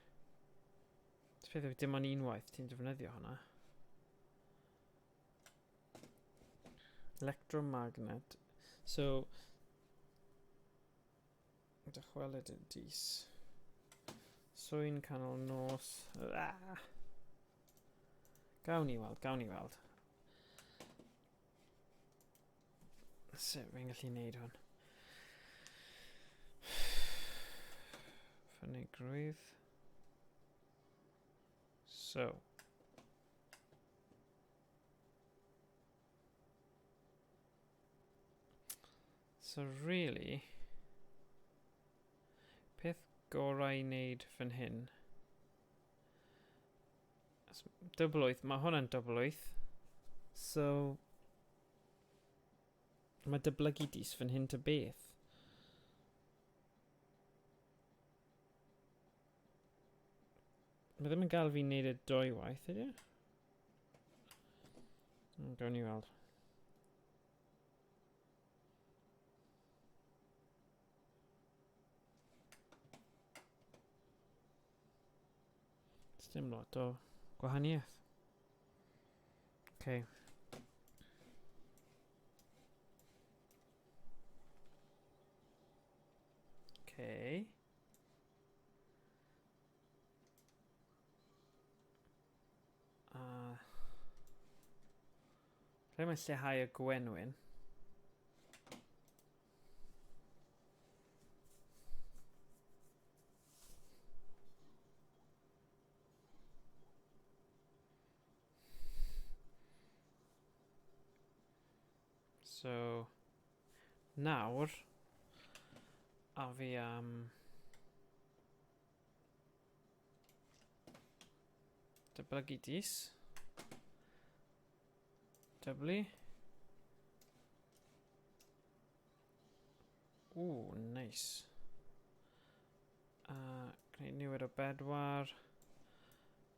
Peth yw dim ond unwaith ti'n defnyddio hwnna. Electromagnet. So, dychwelyd y dis. Swy'n canol nos. Ah! Gawn ni weld, gawn ni weld. Sut fi'n gallu neud hwn? Ffynigrwydd. So. So really, peth gorau i wneud fan hyn, dybl wyth, mae hwnna'n dybl wyth, so mae dyblygu dis fan hyn ta beth. Mae ddim yn gael fi wneud e dwy waith, ydy e? Gawn ni weld. Dim lot o gwahaniaeth. Okay. Okay. A... Lle mae lleihau y gwenwyn? So, nawr, a fi am... Dyblygu dis. Dyblu. Ooh, nice. A gwneud newid o bedwar.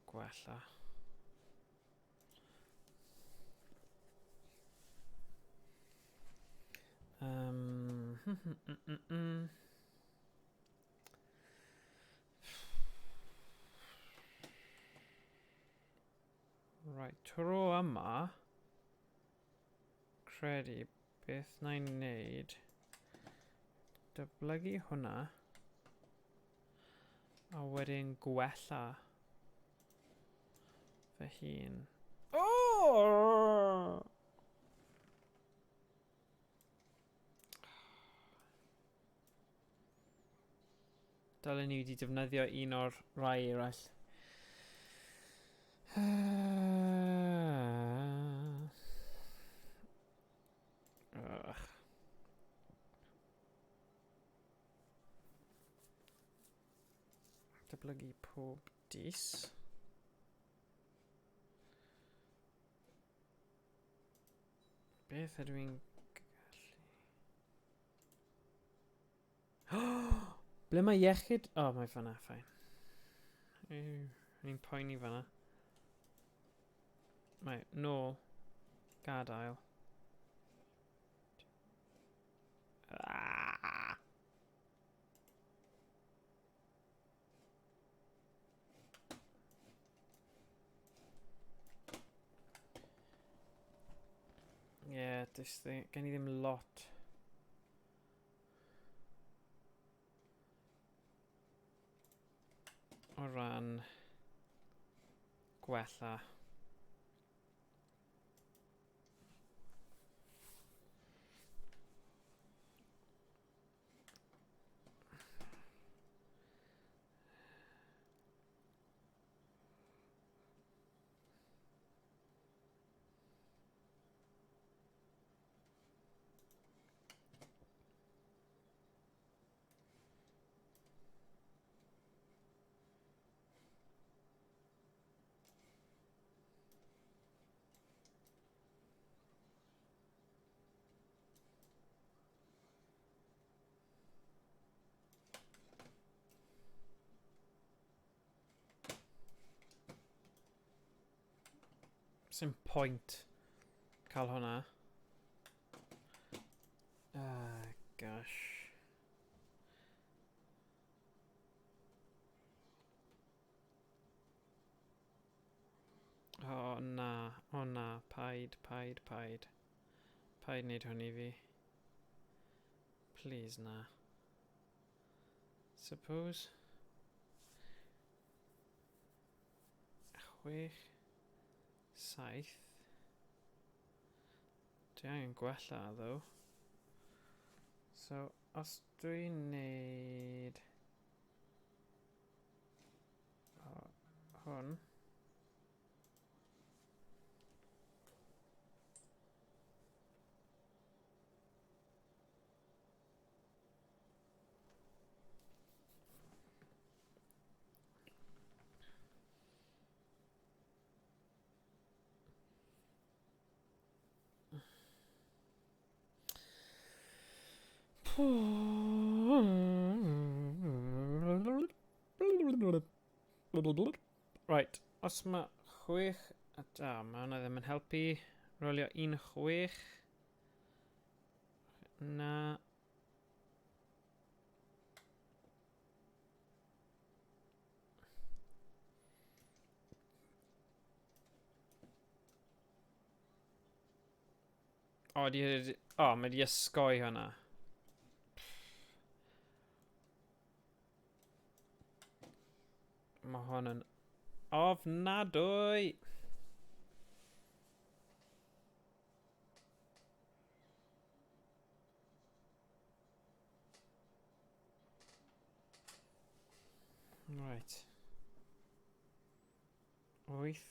Gwella. Right, tro yma, credu beth na i'n neud, dyblygu hwnna, a wedyn gwella fy hun. Oh! Dylen ni wedi defnyddio un o'r rai eraill. Ugh. Dyblygu pob dis. Beth ydw i'n gallu... Ble mae iechyd? O, oh, mae fanna, ffain. O'n i'n poeni fanna. Mae, nôl. Gadael. Ah! Ie, yeah, gen i ddim lot. O ran gwella. Sdim pwynt cael hwnna. Ah, gosh. O, na. O, na. Paid, paid, paid. Paid wneud hwn i fi. Please, na. Suppose... 6, 7. Dwi angen gwella, ddo. So, os dwi'n neud... Hwn. Right, os mae chwech... A, mae hwnna ddim yn helpu. Rolio un chwech. Na. O, di... O, mae di ysgoi hwnna. Mae hwn yn ofnadwy! Right. 8.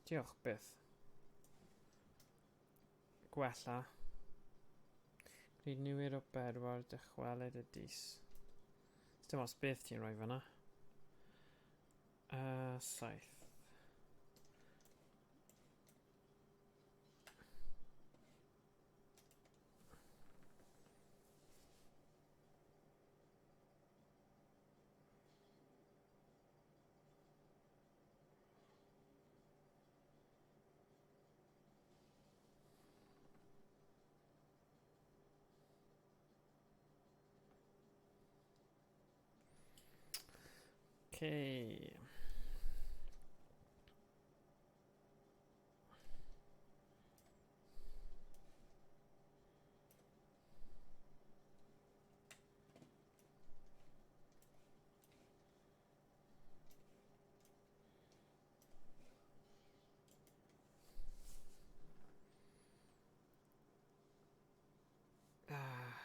Diolch byth. Gwella. Gwneud newid o bedwar dychwelyd y dis. Dim os beth ti'n rhoi fyna. 7. Okay. Ah.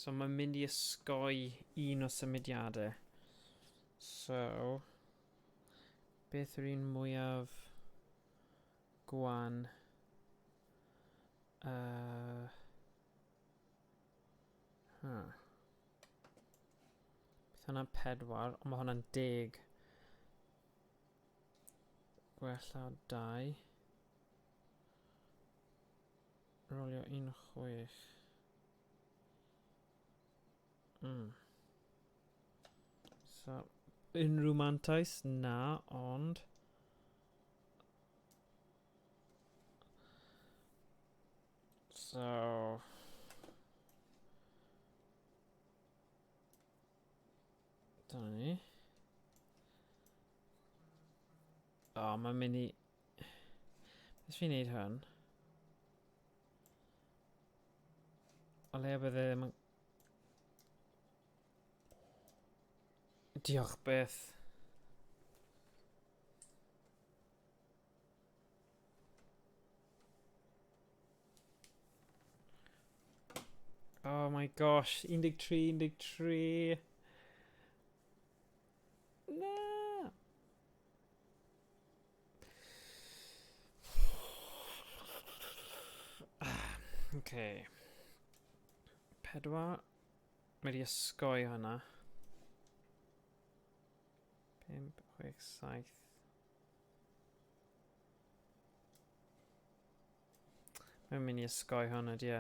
So mae'n mynd i ysgoi un o symudiadau. So, beth yw'r un mwyaf gwan? Huh. Bydd hwnna'n 4, ond mae hwnna'n 10. Gwella 2. Rolio 1, 6. So, unrhyw mantais? Na, ond... So... Dyna ni. O, oh, mae'n mynd i... Beth fi'n neud hwn? O leia bydde ddim yn... Diolch byth. Oh my gosh, 13, 13. Na! Okay. 4. Mae di ysgoi hwnna. 5, 6, 7. Mae'n mynd i ysgoi hwnna, di e?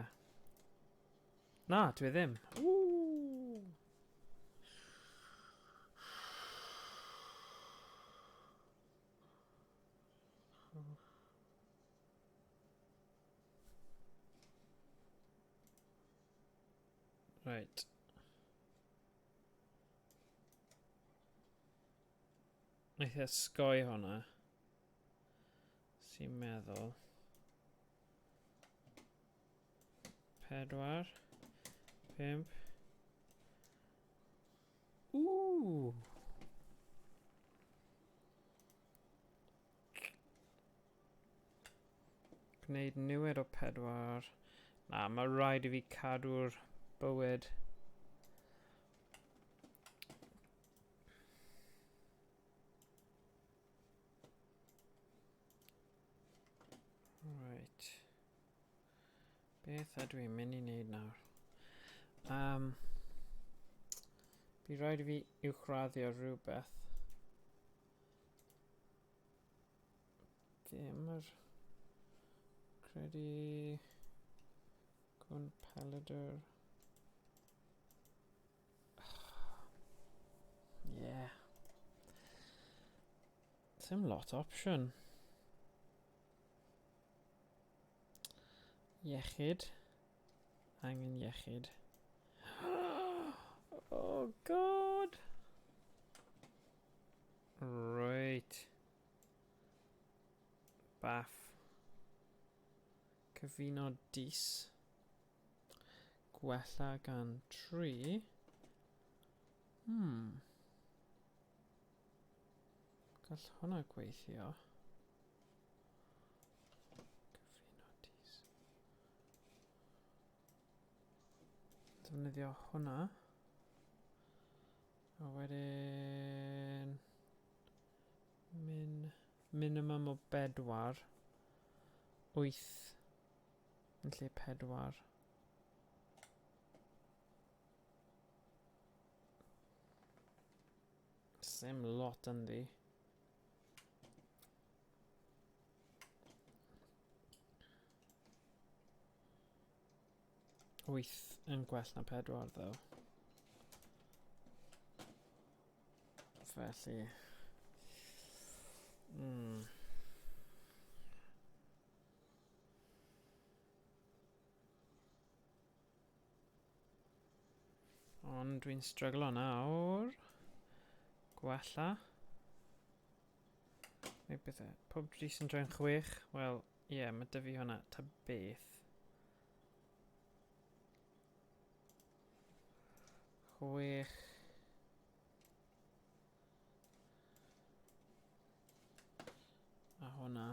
Na, dwi ddim. Woo! Right. Wnaeth e sgoi hwnna. Sy'n meddwl. 4, 5. Ww! Gwneud newid o 4. Na, mae rhaid i fi cadw'r bywyd. Right. Beth ydw i'n mynd i wneud nawr? Bu rhaid i fi uwchraddio rhywbeth. Ddim yr credu gwn pelydr. Yeah. Sim lot opsiwn. Iechyd. Angen iechyd. Oh god! Right. Baff. Cyfuno dis. Gwella gan 3. Gall hwnna gweithio. Cyfuno dis. Defnyddio hwnna. A wedyn... Minimum o 4. 8 yn lle 4. Sim lot ynddi. 8 yn gwell na 4 ddo. Felly... Ond dwi'n stryglo nawr. Gwella. Neu beth e? Pob dris yn troi'n 6. Wel, ie, yeah, mae dy fi hwnna ta beth. 6. A hwnna.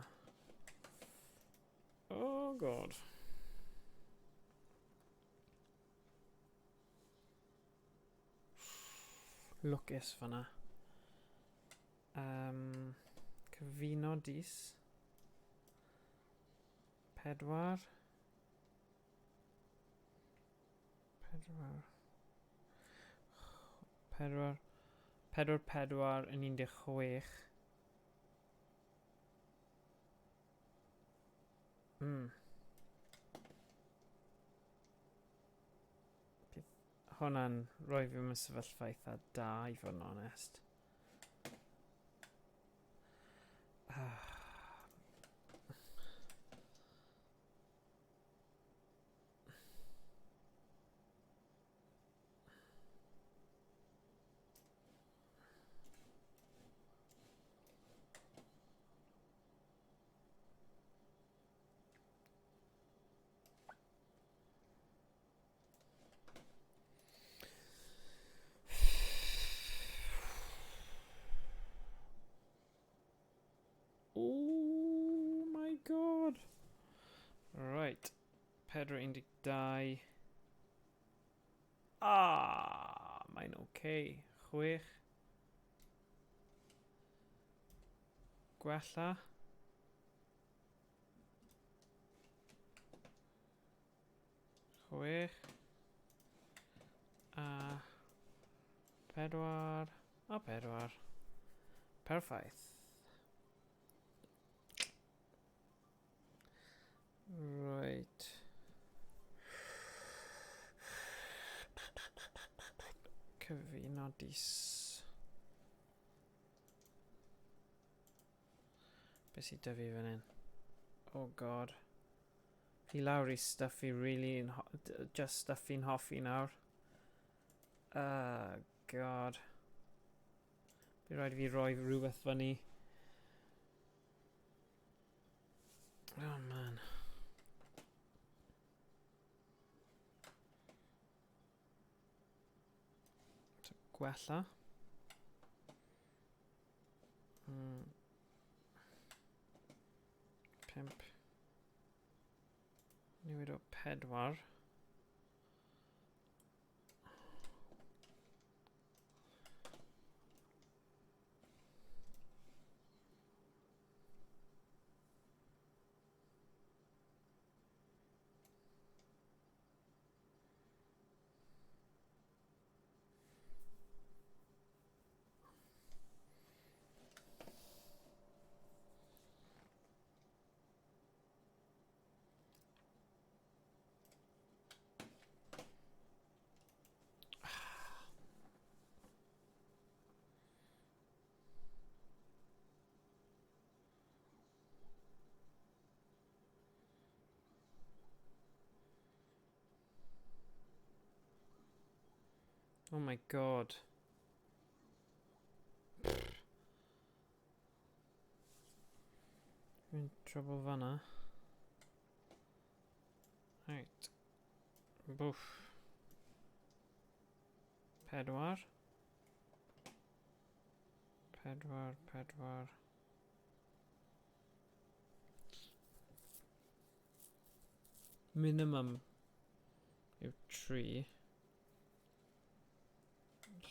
Oh god. Lwcus fanna. Cyfuno dis. 4. 4. 4. 4, 4 yn 16. Hwnna'n rhoi fi mewn sefyllfa eitha da, i fod yn onest. Oh my god. Right. 4 12. Ah, mae'n okay. 6. Gwella. 6. A 4. A 4. Perffaith. Right. Cyfuno dis. Beth sydd 'da fi fan hyn? Oh god. Fi lawr i stuff fi really yn just stuff fi'n hoffi nawr. Oh god. Bydd rhaid i fi roi rhywbeth fyny. Oh man. So, gwella. 5. Newid o 4. Oh my god. Fi'n trouble fanna. Right. Bwff. 4. 4, 4. Minimum yw 3.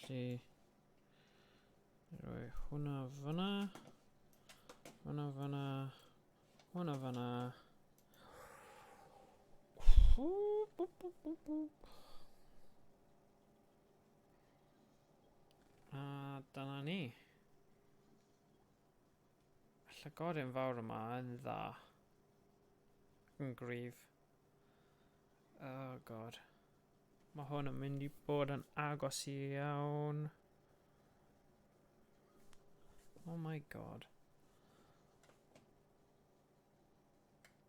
Felly, rhoi hwnna fyna, hwnna fyna, hwnna fyna. A dyna ni. Y llygoden fawr yma yn dda. Yn gryf. Oh god. Mae hwn yn mynd i bod yn agos iawn. Oh my god.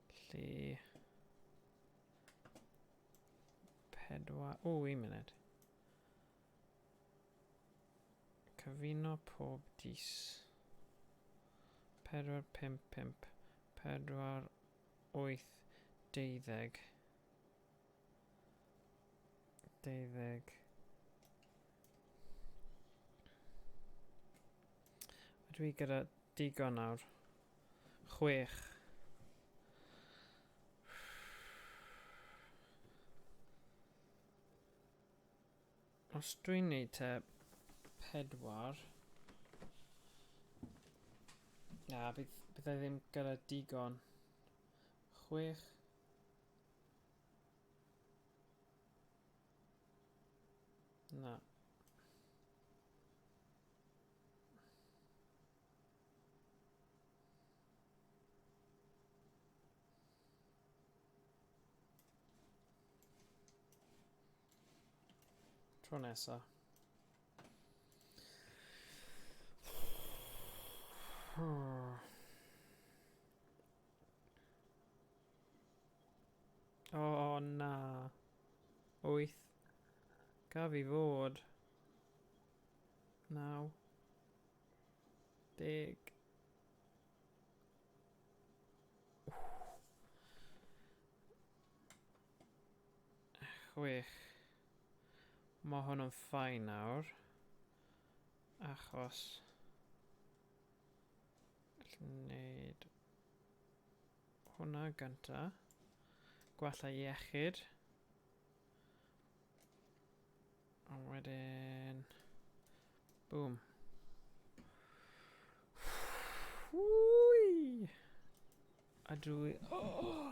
Felly... 4... O, un munud. Cyfuno pob dis. 4, 5, 5, 4, 8, 12. 12. Ydw i gyda digon nawr? 6. Os dwi'n neud te 4... Na, bydd, byddai ddim gyda digon. 6. Na. Tro nesa. O, na. 8. Gaf i fod. 9. 10. 6. Mae hwn yn ffain nawr. Achos... Allwn wneud hwnna gynta. Gwella iechyd. A wedyn... Boom. Wwy! A dwi... Oh!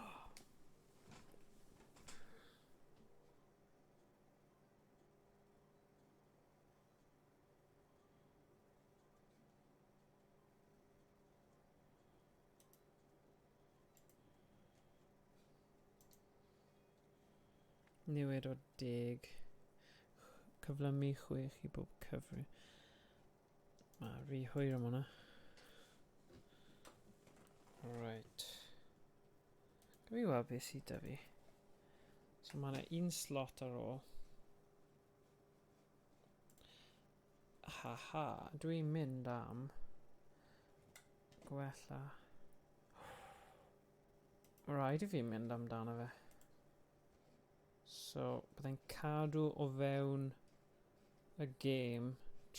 Newid o 10. Cyflymu 6 i bob cyfri. Mae rhy hwyr am hwnna. Fi weld beth sydd 'da fi. So mae yna un slot ar ôl. Ha ha, dwi'n mynd am gwella. Mae rhaid i fi mynd amdano fe. So, byddai'n cadw o fewn y gêm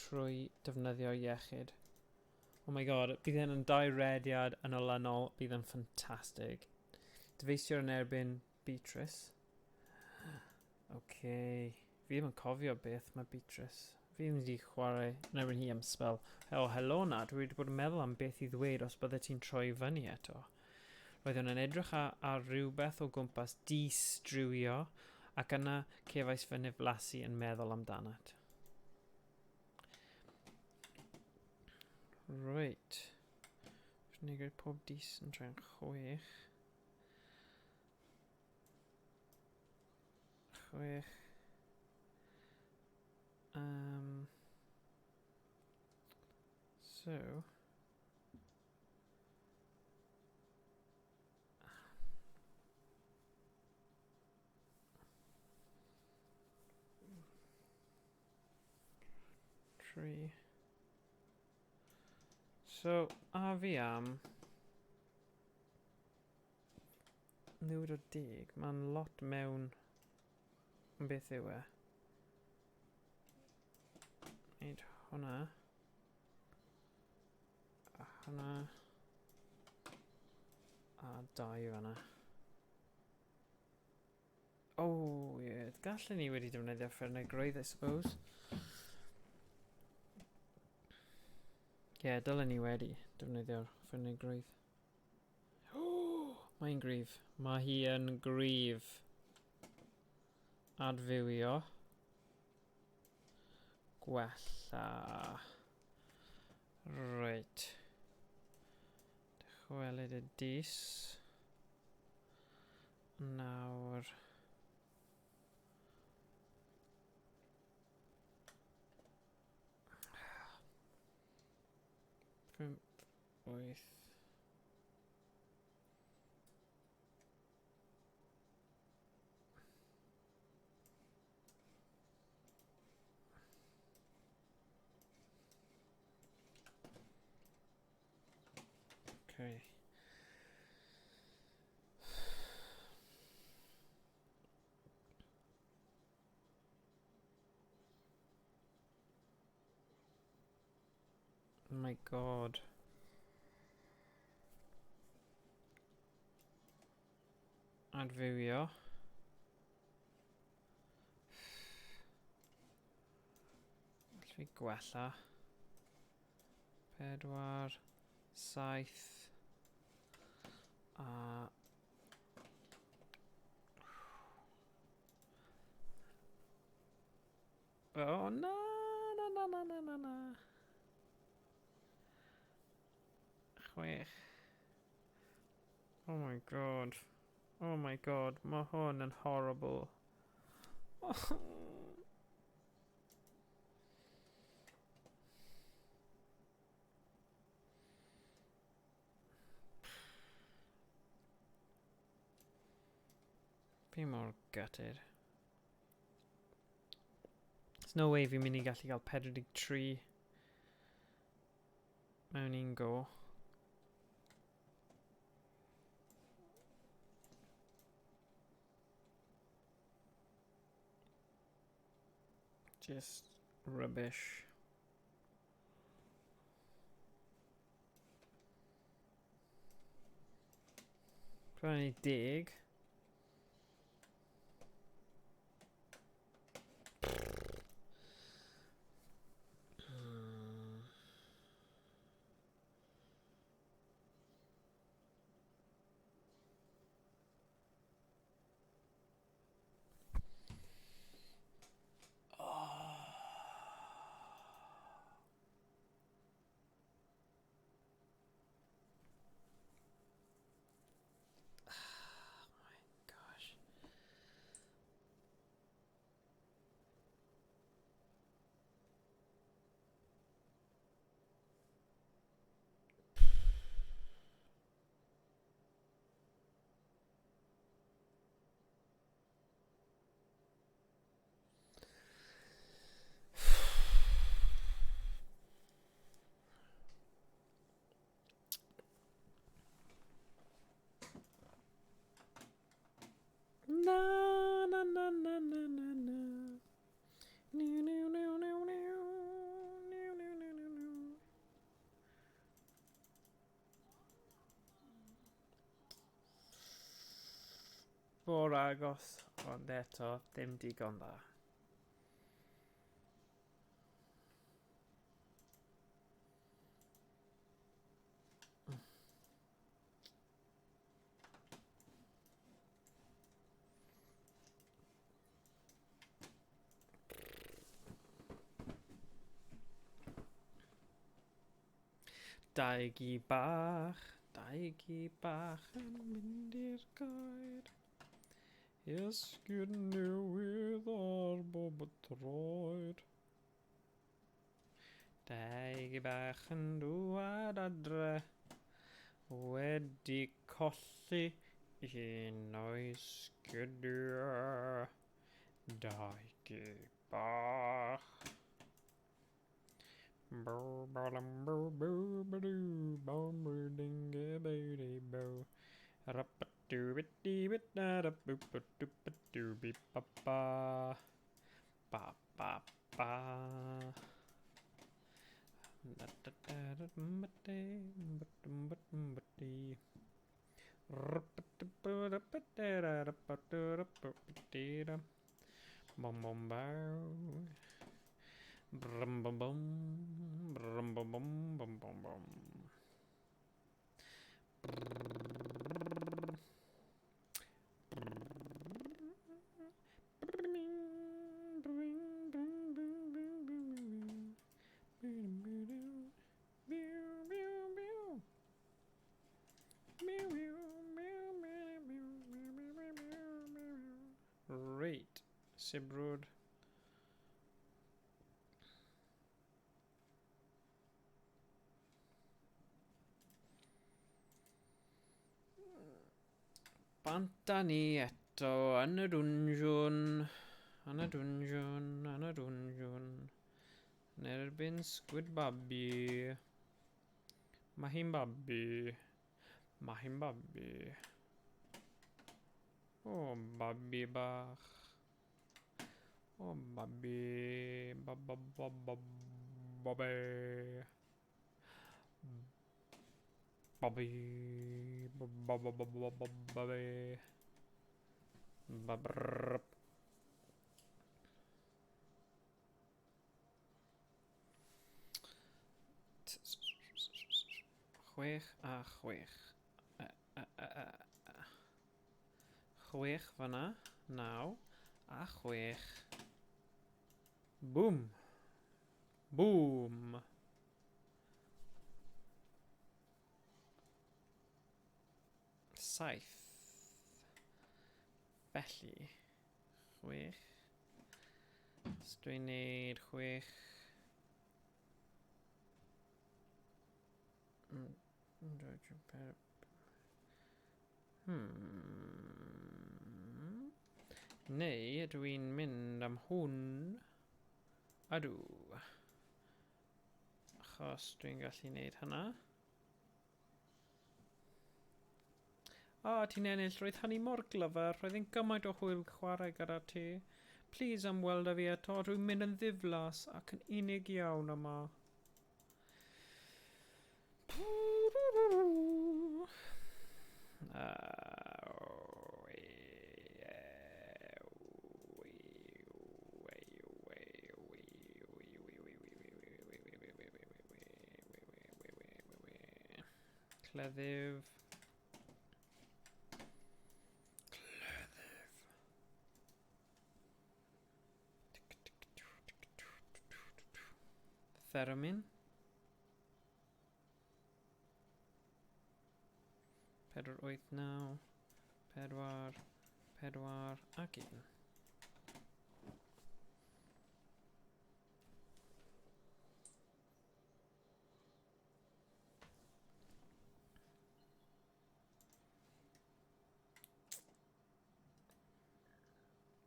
trwy defnyddio iechyd. Oh my god, bydd hyn yn dau rediad yn olynol, bydd yn ffantastig. Dyfeisio yn erbyn Beatrice. Okay. Fi ddim yn cofio beth mae Beatrice. Fi ddim wedi chwarae yn erbyn hi am spel. O, oh, helo na, dwi wedi bod yn meddwl am beth i ddweud os bydde ti'n troi fyny eto. Roeddwn yn edrych ar, ar rhywbeth o gwmpas distrywio ac yna cefais fy niflasu yn meddwl amdanat. Reit. Dwi'n gwneud pob dis yn troi'n chwech. Chwech. So. Tri. So, a fi am newid o deg. Mae'n lot mewn yn beth yw e. Wneud hwnna. A hwnna. A dau fanna. Oh, ie. Yeah. Gallen ni wedi defnyddio ffyrnigrwydd, I suppose. Ie, yeah, dylen ni wedi defnyddio'r ffyrnigrwydd. Oh, mae'n gryf. Mae hi yn gryf. Adfywio. Gwella. Reit. Dychwelyd y dis. Nawr. Pump, wyth. Okay. Oh my god. Adfywio. Felly gwella. Pedwar, saith, a... O, na, na, na, na, na, na, na. Chwech. Oh my god. Oh my god, mae hwn yn horrible. Oh. Fi mor gutted. There's no way fi'n mynd i gallu cael 43 mewn un go. Just rubbish. Dwi'n deg. Oh my mor agos, ond eto, ddim digon dda. Dau gi bach, dau gi bach yn mynd i'r coed. Esgyrn newydd ar bob troed. Dau gi bach yn dŵad adre, wedi colli un o'i sgidiau. Dau gi bach. Bw ba-dum bw bw ba-doo bum boo ding a boo dee boo. Ra-ba-doo bit dee bit da da boop ba doop ba doo beep ba ba. Ba ba ba. Da da da da dum ba dee ba dum ba dum ba dee. Rup ba da ba da ba da da da ba da da ba ba dee da. Bum bum bow. Brum bum bum. Brum bum bum bum bum bum. Reit, sibrwd. Bant â ni eto yn y dwnsiwn, yn y dwnsiwn, yn y dwnsiwn. Yn erbyn Squid Babi. Mae hi'n babi. Mae hi'n babi. O, babi bach. O, babi. Ba ba ba ba babi. Babi. Ba ba ba ba ba ba babi. Babrrrp. Chwech a chwech. Chwech fyna. 9 a chwech. Bwm. Bwm. 7. Felly, 6. Os dwi'n neud 6. Neu ydw i'n mynd am hwn? Ydw. Achos dwi'n gallu neud hynna. O, ti'n ennill, roedd hynny mor glyfar, roedd hi'n gymaint o hwyl chwarae gyda ti. Please ymweld â fi eto, dwi'n mynd yn ddiflas ac yn unig iawn yma. Cleddyf. Cleddyf. Theremin. 4, 8, 9, 4, 4 ac 1.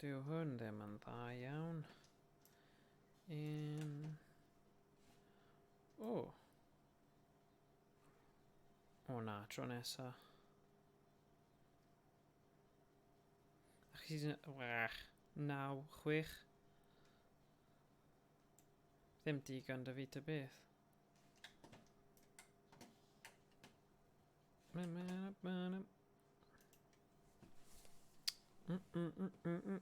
Dyw hwn ddim yn dda iawn. Un... O! O na, tro nesa. Achos... Wach. 9, 6. Ddim digon da fi ta beth. Mm, mm, mm.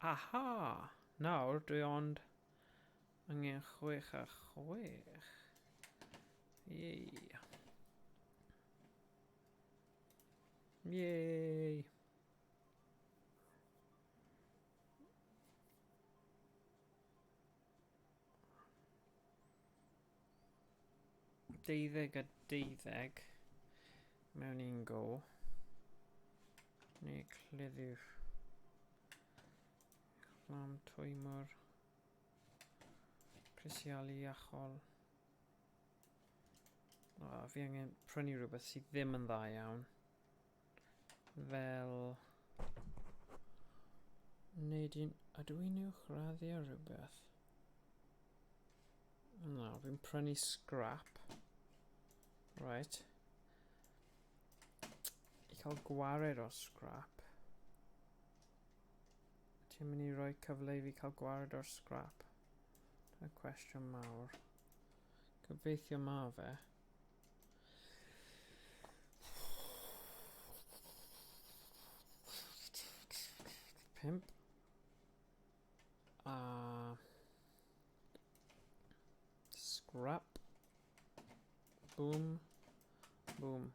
Aha! Nawr dwi ond angen 6 a 6. Yay. Yay! 12 a 12 mewn un go. Neu cleddyf. Fflam twymor. Crisialu iachol. O, fi angen prynu rhywbeth sydd ddim yn dda iawn. Fel... Wneud un... Ydw i'n uwchraddio rhywbeth? Na, fi'n prynu scrap. Right. I cael gwared o'r scrap. Ti'n mynd i roi cyfle i fi cael gwared o'r scrap? Dyna cwestiwn mawr. Gobeithio ma fe. 5. A scrap. Boom. Boom.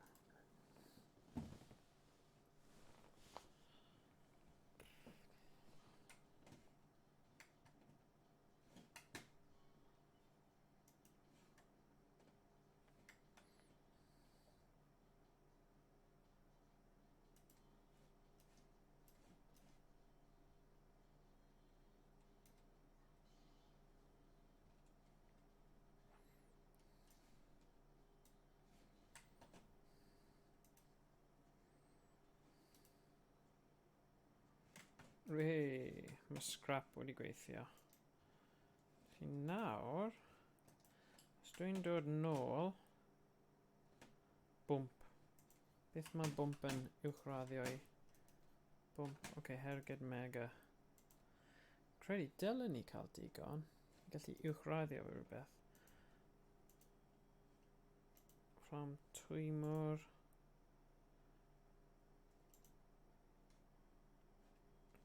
Whey, mae scrap wedi gweithio. Felly nawr, os dwi'n dod nôl, bwmp. Beth mae bwmp yn uwchraddio i? Bwmp, oce, okay, herged mega. Credu dylen ni cael digon. Gallu uwchraddio fe rhywbeth. Fflam twymor.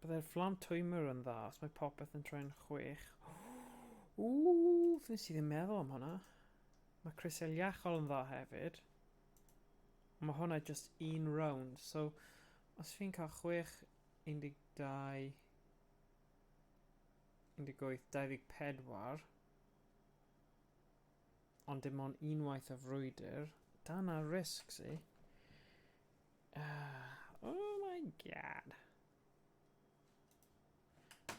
Byddai'r fflam twymor yn dda os mae popeth yn troi'n 6. Ww, nes i ddim meddwl am hwnna. Mae crisial iachol yn dda hefyd. Mae hwnna just un round. So, os fi'n cael 6, 12, 18, 24, ond dim ond unwaith y frwydr, dyna risg si. Oh my god.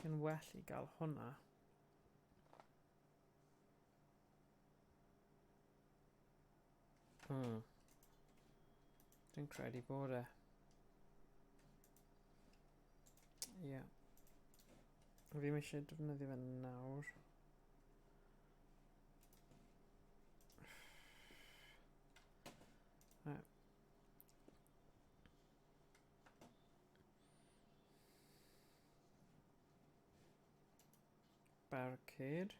Yn well i gael hwnna. Dwi'n credu bod e. Ie. Yeah. Fi eisiau defnyddio fe nawr. Right. Barricade.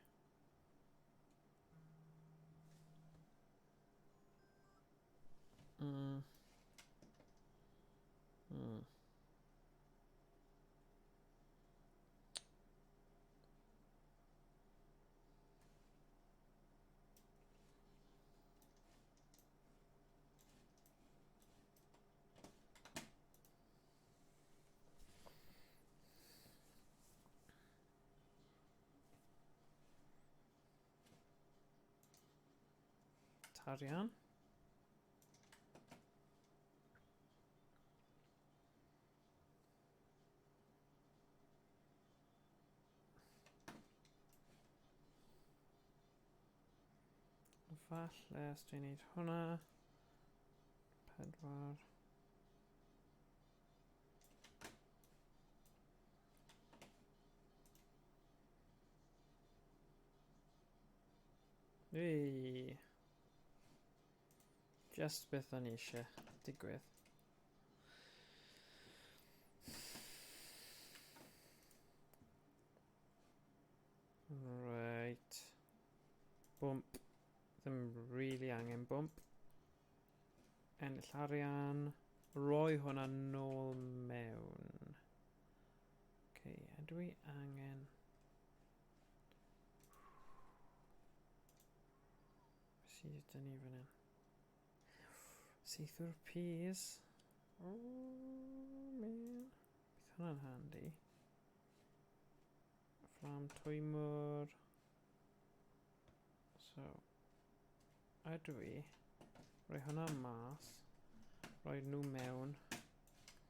Tarian. Falle os dwi'n neud hwnna. 4. Ei. Just beth o'n i eisiau digwydd. really angen bwmp. Ennill arian. Roi hwnna nôl mewn. Okay, ydw i angen... Beth sydd gyda ni fan hyn? Saethwr peas. Oh, man. Bydd hwnna'n handi. Fflam twymwr. So, ydw i rhoi hwnna mas, rhoi nhw mewn,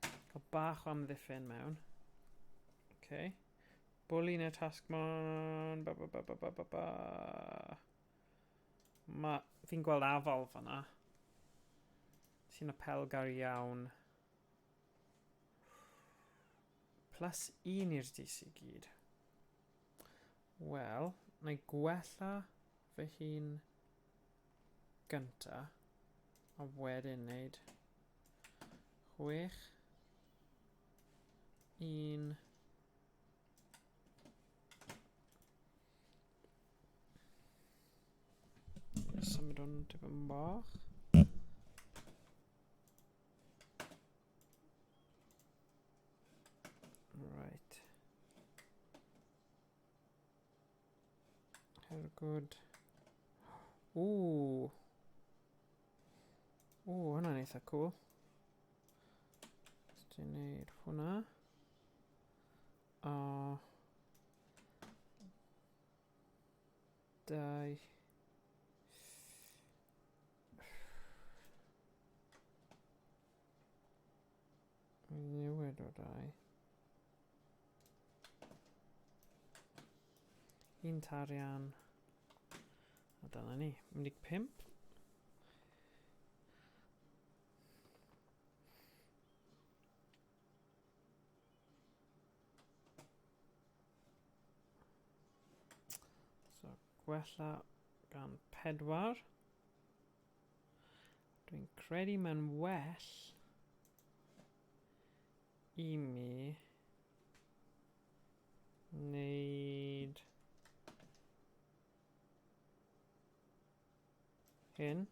cael bach o amddiffyn mewn. Okay. Bully neu taskman, ba ba ba ba ba ba ba. Ma, fi'n gweld afal fanna. Sy'n apelgar iawn. Plus 1 i'r DC gyd. Wel, na i gwella fy hun gynta, a wedyn wneud 6, 1, symud hwn tipyn bach. Right. Hergwd. Ooh. Ooh, hwnna'n eitha cool. Os ti'n neud hwnna. A... 2. Newid o 2. Un tarian. A dyna ni. 15. So, gwella gan 4. Dwi'n credu mae'n well i mi wneud hyn.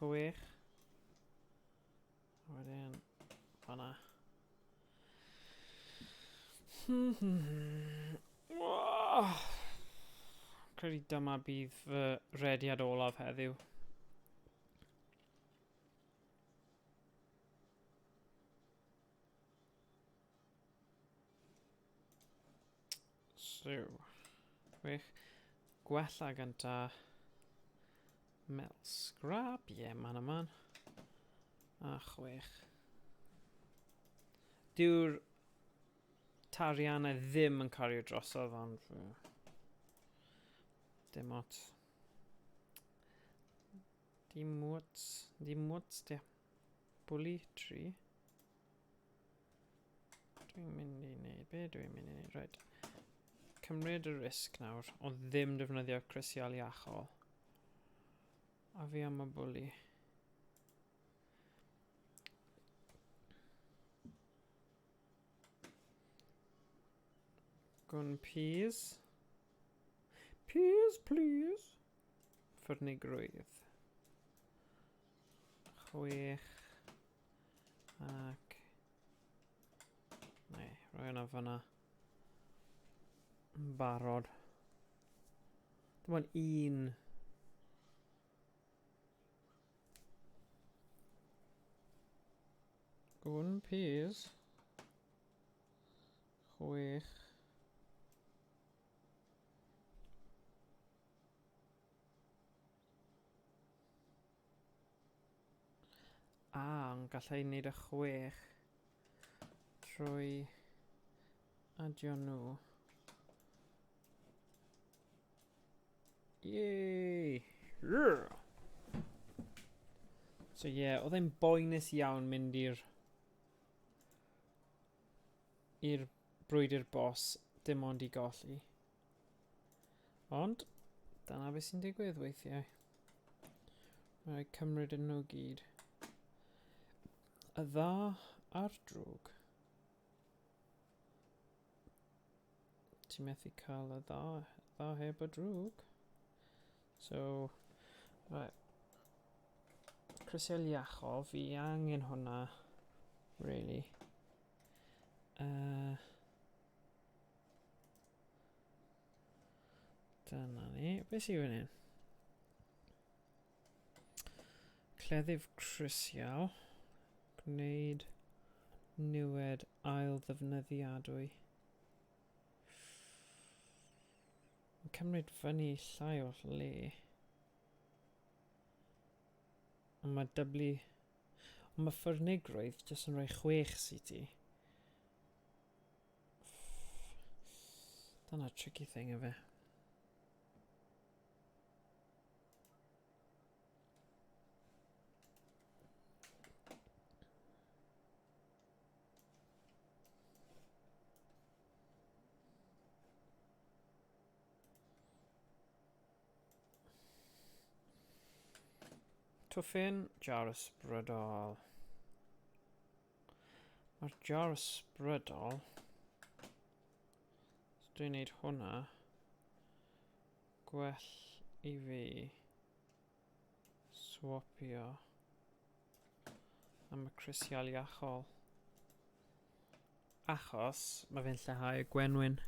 6. A wedyn fanna. Credu dyma bydd fy rediad olaf heddiw. So, wych. Gwella gynta. Metal scrap, ie, yeah, man a man. A 6. Dyw'r tariannau ddim yn cario drosodd, ond... Dim ots. Dim ots. Dim ots, de. Bwli 3. Dwi'n mynd i wneud... Be dwi'n mynd i wneud? Right. Cymryd y risg nawr, o ddim defnyddio crisial iachol. A fi am y bwli. Gwn peas. Peas, please. Ffyrnigrwydd. 6. Ac... Neu, rhoi hwnna fyna. Yn barod. Dim ond un. Gwn peas. 6. A, ond gallai wneud y 6 trwy adio nhw. Yay! Yeah! So ie, yeah, oedd e'n boenus iawn mynd i'r brwydr boss dim ond i golli. Ond, dyna beth sy'n digwydd weithiau. Mae'n cymryd yn nhw gyd. Y dda a'r drwg. Ti'n methu cael y dda heb y drwg. So, Right. Crisial iachol, fi angen hwnna, really. Dyna ni. Beth sy'n fan hyn? Cleddyf crisial. Gwneud niwed ail ddefnyddiadwy. Mae'n cymryd fyny llai o le. Ond mae dyblu... Ond mae ffyrnigrwydd jyst yn rhoi 6 CT. Dyna tricky thing efe. Twffin, jar ysbrydol. Mae'r jar ysbrydol... So dwi'n neud hwnna. Gwell i fi swapio am y crisial iachol. Achos mae fe'n lleihau y gwenwyn.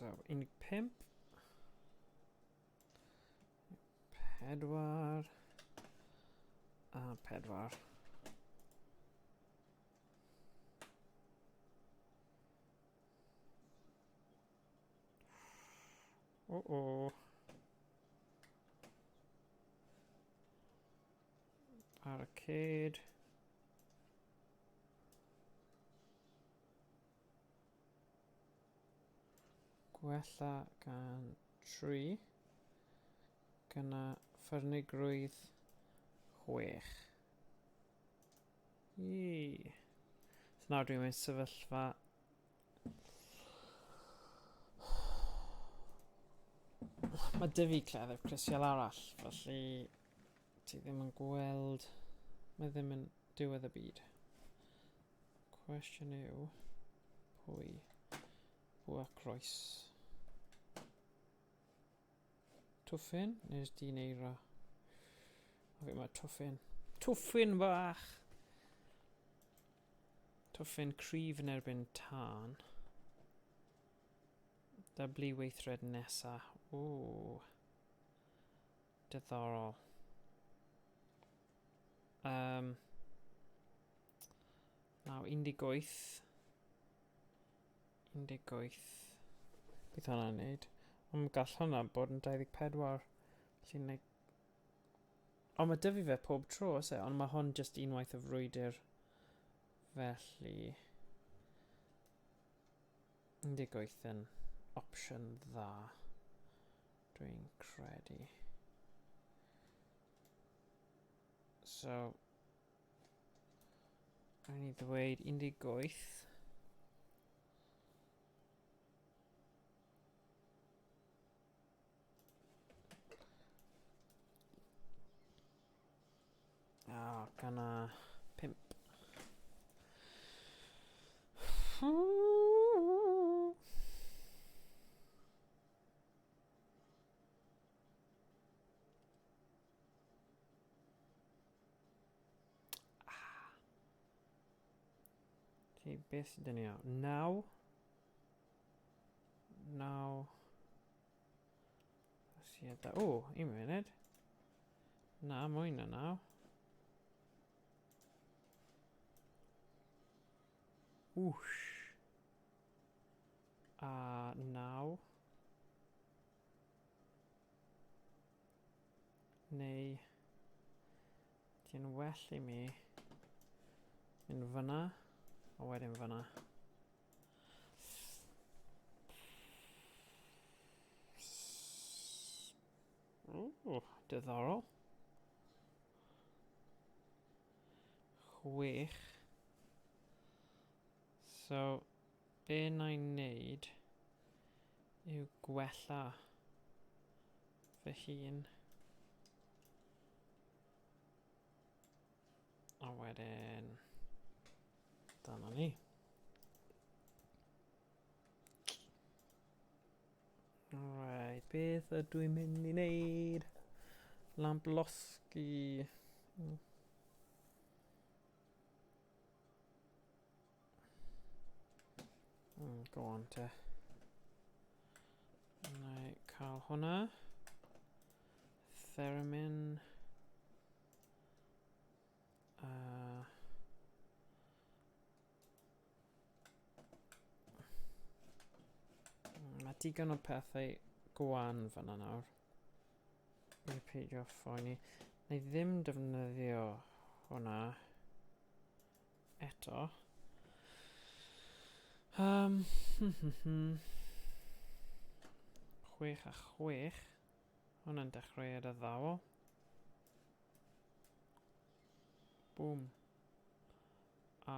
So, 15. 4. A 4. O, o. Barricade. Gwella gan 3. Gyna ffyrnigrwydd 6. Yee. So nawr dwi'n mynd sefyllfa Mae dy fi cleddyf crisial arall, felly ti ddim yn gweld... Mae ddim yn diwedd y byd. Cwestiwn yw, pwy? Bwa croes. Twffin neu'r dyn eira? O fi mae Twffin. Twffin bach! Twffin cryf yn erbyn tân. Dyblu weithred nesa. Ww. Diddorol. Naw, 18. 18. Beth hwnna'n neud? Ond gall hwnna bod yn 24. Felly neu... Ond mae dyfu fe pob tro, oes e? Ond mae hwn jyst unwaith y frwydr. Felly... 18 yn opsiwn dda. Dwi'n credu. So, rhaid ni ddweud 18. A ganna 5. Ti, beth sydd dyn ni nawr? 9. 9. O, un munud. Na, mwy na 9. Whoosh. A 9. Neu ti'n well i mi mynd fyna a wedyn fyna. Ooh, diddorol. 6. So, be na i wneud yw gwella fy hun. A wedyn, dyna ni. Beth ydw i'n mynd i wneud? Lamp losgi. Go on te. Na i cael hwnna. Theremin. Mae digon o pethau gwan fyna nawr. I peidio phoeni. Na i ddim defnyddio hwnna eto. 6 a 6. Hwnna'n dechreuad addawol. Boom. A...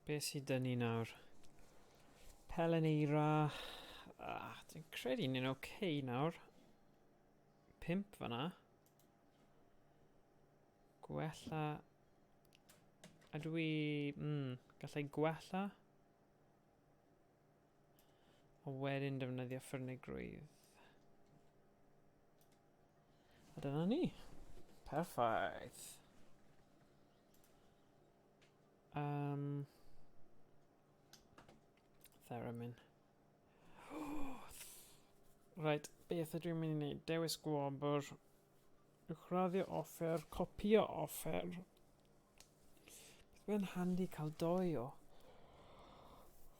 Be sydd dyn ni nawr? Pelen eira. Ah, dwi'n credu ni'n oce okay nawr. 5 fyna. Gwella. Ydw i... gallai gwella. A wedyn defnyddio ffyrnigrwydd. A dyna ni. Perffaith. Theremin. Right, beth ydw i'n mynd i wneud? Dewis gwobr. Uwchraddio offer, copio offer. Beth mae'n handi cael doi o.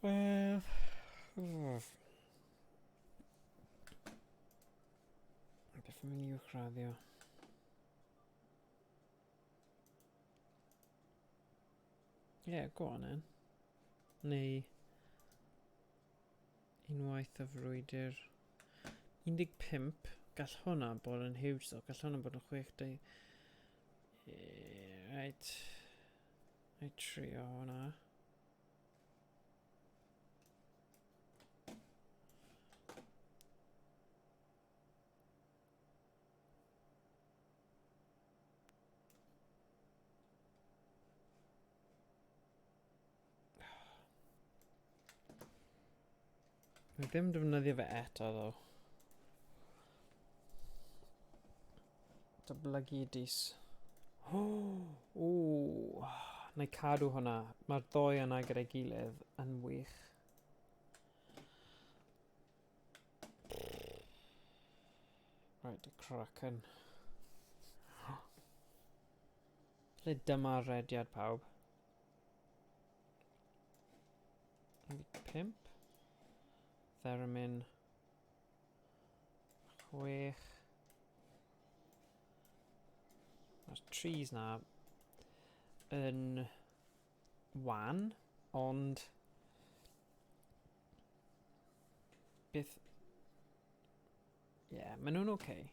Wel... Beth yn mynd i uwchraddio? Yeah, go on then. Neu unwaith y frwydr. 15. Gall hwnna bod yn huge though. Gall hwnna bod yn 60. Right. I trio hwnna. Dwi ddim defnyddio fe eto, ddo. Datblygu dis. O, na i cadw hwnna. Mae'r ddoi yna gyda'i gilydd yn wych. Right, y Kraken. Lle dyma rediad pawb. 15. Theremin. 6. Mae'r trees na yn wan, ond beth... Ie, yeah, maen nhw'n oce. Okay.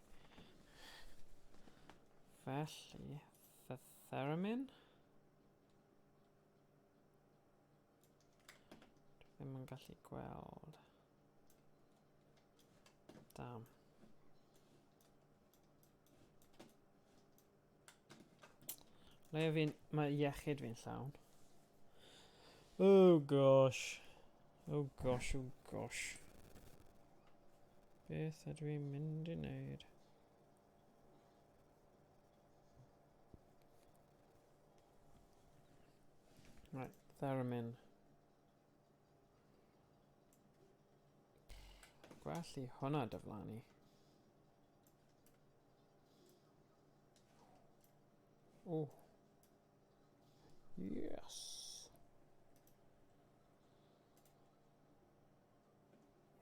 Felly, the theremin. Dwi ddim yn gallu gweld. Damn. Le fi'n... Mae iechyd fi'n llawn. Oh gosh. Oh gosh, oh gosh. Beth ydw i'n mynd i wneud? Right, theremin. Gwell i hwnna diflannu. Oh. Yes.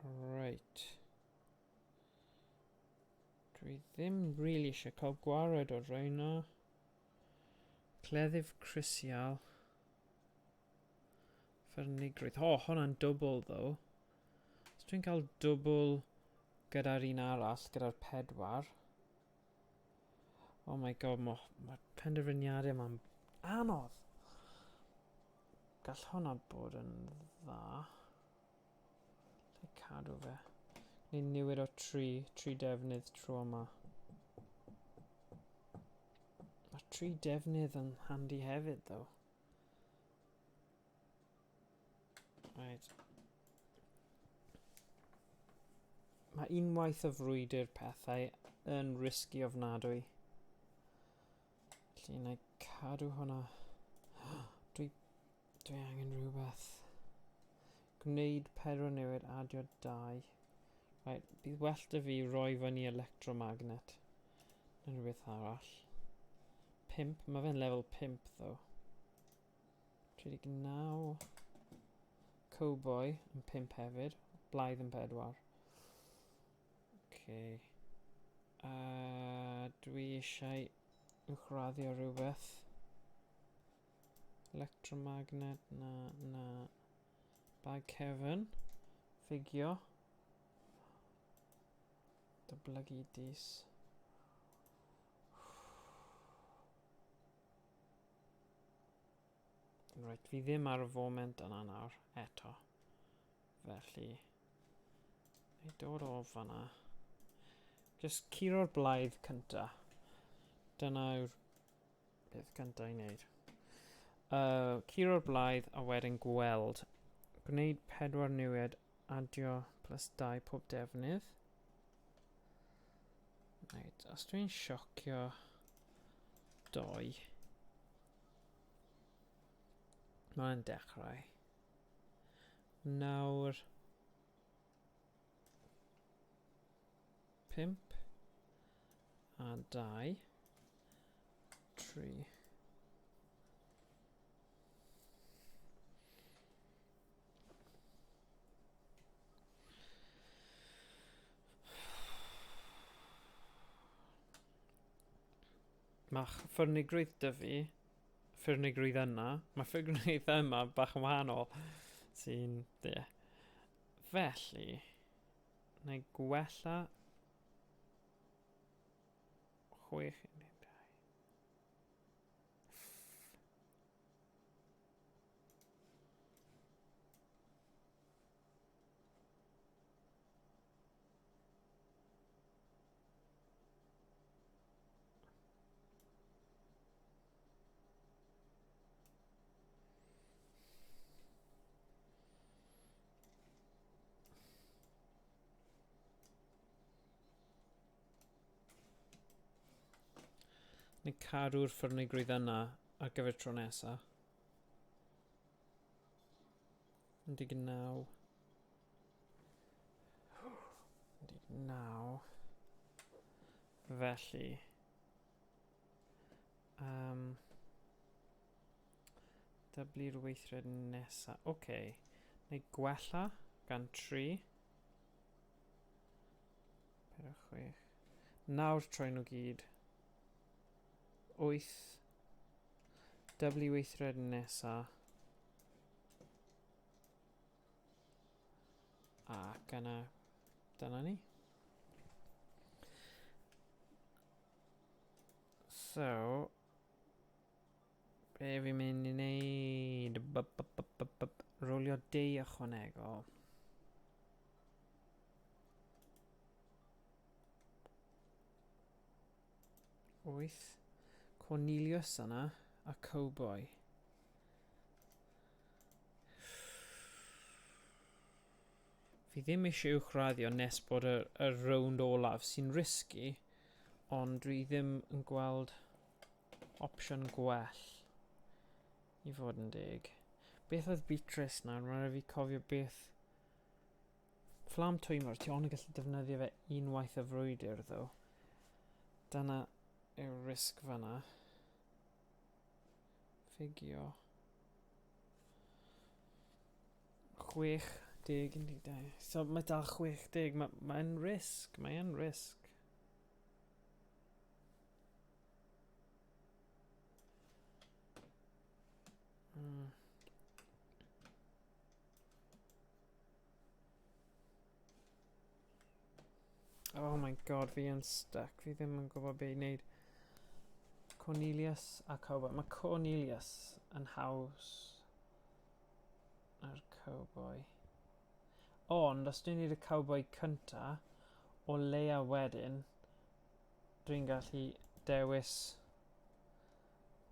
Right. Dwi ddim really eisiau cael gwared o'r rheina. Cleddyf crisial. Ffyrnigrwydd. O, oh, hwnna'n dwbl, ddo. Os dwi'n cael dwbl gyda'r un arall, gyda'r 4. Oh my god, mae'r ma penderfyniadau yma'n anodd. Gall hwnna bod yn dda. Lle cadw fe. Ni'n newid o 3, 3 defnydd tro yma. Mae 3 defnydd yn handi hefyd, though. Right. Mae unwaith y frwydr pethau yn risky ofnadwy. Felly, na i cadw hwnna. Dwi, dwi angen rhywbeth. Gwneud pedwar newid, adio dau. Right, bydd well da fi roi fyny electromagnet. Neu rhywbeth arall. 5, mae fe'n level 5 ddo. 39. Cowboy yn 5 hefyd. Blaidd yn 4. Okay. Dwi eisiau uwchraddio rhywbeth. Electromagnet, na, na. Bag cefn. Figio. Dyblygu dis. Reit, fi ddim ar y foment yna nawr, eto. Felly, neu dod o fanna. Just curo'r blaidd cynta. Dyna yw'r peth cynta i wneud. Curo'r blaidd a wedyn gweld. Gwneud pedwar newid, adio plus 2 pob defnydd. Reit, os dwi'n siocio doi, mae'n dechrau. Nawr, 5 a 2, 3. Mae ffyrnigrwydd dy fi, ffyrnigrwydd yna, mae ffyrnigrwydd yma bach yn wahanol, sy'n, ie. Yeah. Felly, na i gwella 6, 12. Neu cadw'r ffyrnigrwydd yna ar gyfer tro nesa. 19. 19. Felly. Dyblu'r weithred nesa. Oce. Okay. Neu gwella gan 3. 4, 6. Nawr troi nhw gyd. 8. Dyblu weithred nesa. Ac yna, dyna ni. So, be fi'n mynd i wneud? Rolio dei ychwanegol. 8. Cornelius yna a Cowboy. Fi ddim eisiau uwchraddio nes bod y, y rownd olaf sy'n risky, ond dwi ddim yn gweld opsiwn gwell i fod yn deg. Beth oedd Beatrice nawr? Mae'n rhaid fi cofio beth... Fflam twymor, ti ond yn gallu defnyddio fe unwaith y frwydr, ddo. Dyna yw'r risg fanna. Figio. 60, 12. So mae dal 60, mae'n mae risg, mae'n risg. Oh my god, fi yn stuck. Fi ddim yn gwybod beth i wneud. Cornelius a Cowboy. Mae Cornelius yn haws na'r Cowboy. Ond, os dwi'n neud y cowboy cynta, o leia wedyn, dwi'n gallu dewis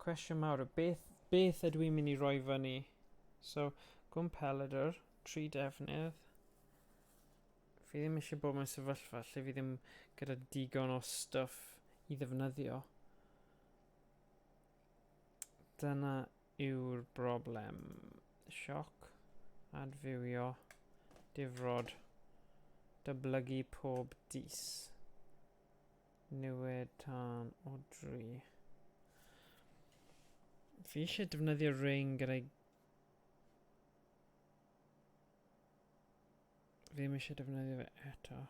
cwestiwn mawr, beth, beth ydw i'n mynd i roi fyny? So, gwmpeledr, tri defnydd. Fi ddim eisiau bod mewn sefyllfa lle fi ddim gyda digon o stuff i ddefnyddio. Dyna yw'r broblem. Sioc, adfywio, difrod, dyblygu pob dis. Niwed tân o dri. Fi eisiau defnyddio ring gyda'i... Fi ddim eisiau defnyddio fe eto.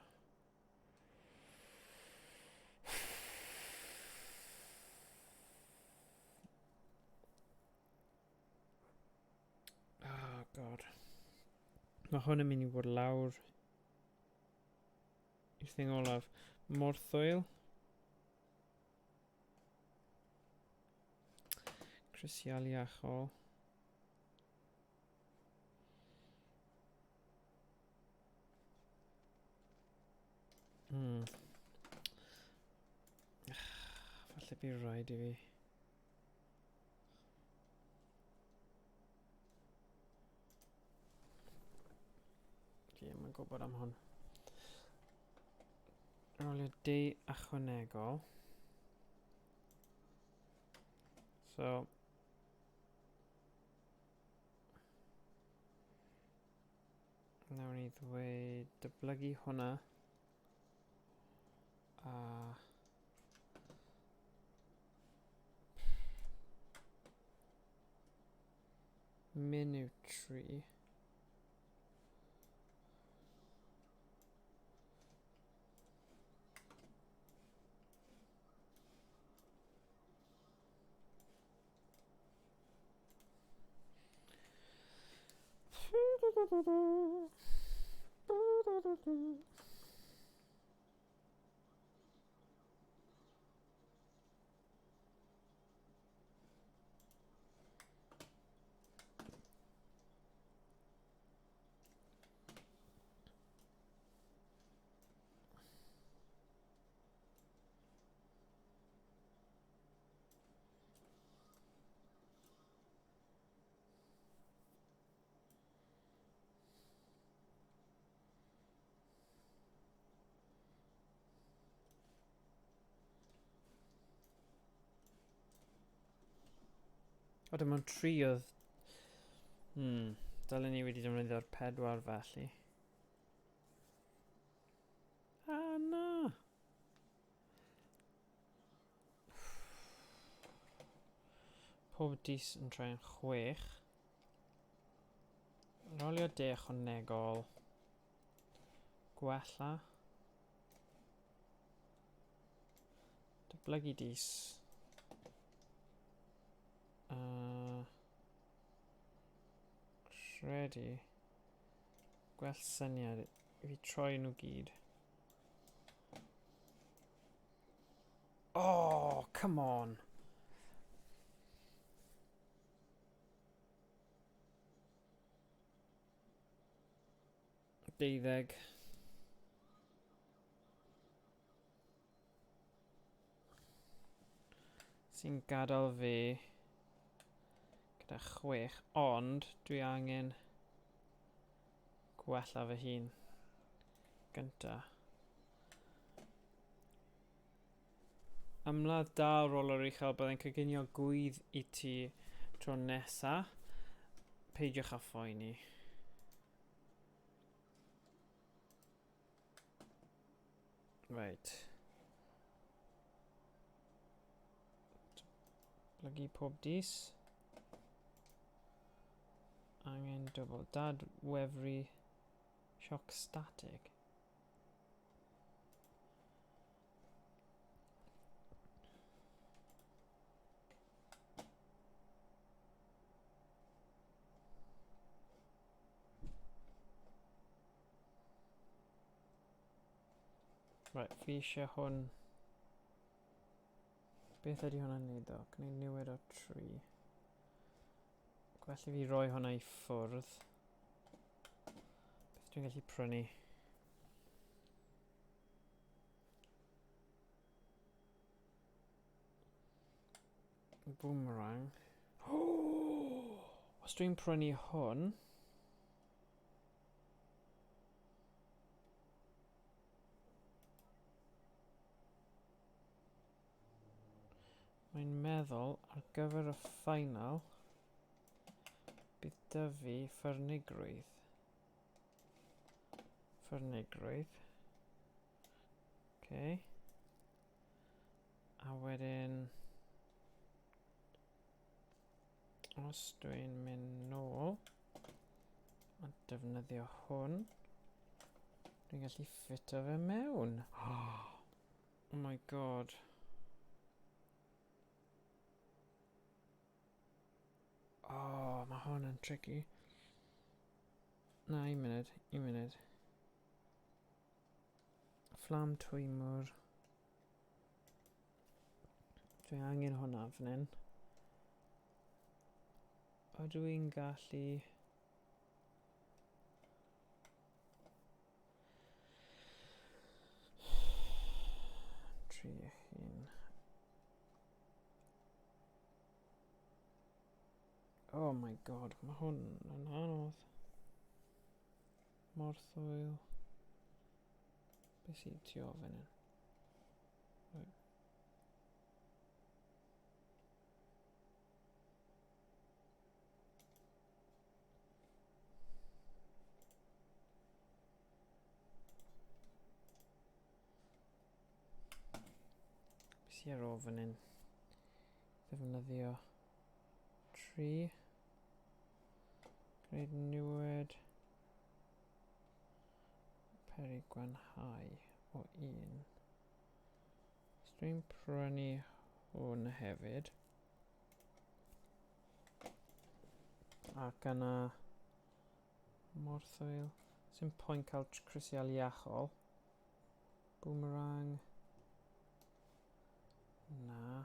Oh, God. Mae hwn yn mynd i fod lawr i'r thing olaf. Morthwyl. Crisialiachol. Falle bydd rhaid i fi. Fi ddim yn gwybod am hwn. Rolio D ychwanegol. So, Nawn ni ddweud dyblygu hwnna. A... Minutry. O, dim ond tri oedd... Dylen ni wedi defnyddio'r pedwar felly. A na! Pob dis yn troi yn chwech. Rolio de ychwanegol. Gwella. Dyblygu dis. Credu. Gwell syniad i fi troi nhw gyd. Oh, come on. Deuddeg. Sy'n gadael fi gyda chwech, ond dwi angen gwella fy hun gynta. Ymladd da roler uchel, byddai'n coginio gwydd i ti tro nesa. Peidiwch â phoeni. Right. Blygu pob dis. Angen dwbl. Dad wefru sioc statig. Right, fi eisiau hwn. Beth ydy hwnna'n neud ddo? Gwneud newid o 3. Gwell i fi roi hwnna i ffwrdd. Dwi'n gallu prynu. Boomerang. Oh! Os dwi'n prynu hwn... Mae'n meddwl ar gyfer y ffainal bydd dy fi ffyrnigrwydd. Ffyrnigrwydd. Okay. A wedyn... Os dwi'n mynd nôl a defnyddio hwn, dwi'n gallu ffito fe mewn. Oh my god. Oh, mae hwn yn tricky. Na, un munud, un munud. Fflam twymwr. Dwi angen hwnna fan hyn. Ydw i'n gallu... Tri un. Oh my god, mae hwn yn anodd. Morthwyl. Beth sy'n tu ôl fan hyn? Right. Beth sy'n ar ôl fan hyn? Ddefnyddio 3. Gwneud niwed. Peri gwanhau o 1. Os dwi'n prynu hwn hefyd. Ac yna morthwyl. Sy'n poen cael crisial iachol. Boomerang. Na.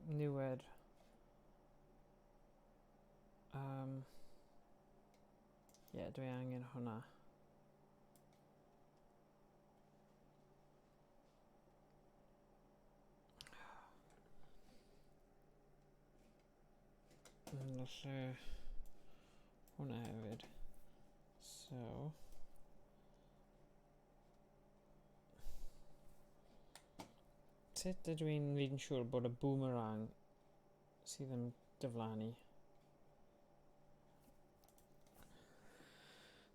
Niwed. Ie, yeah, dwi angen hwnna. Felly, hwnna hefyd. So, sut ydw i'n wneud yn siŵr bod y boomerang sydd yn diflannu?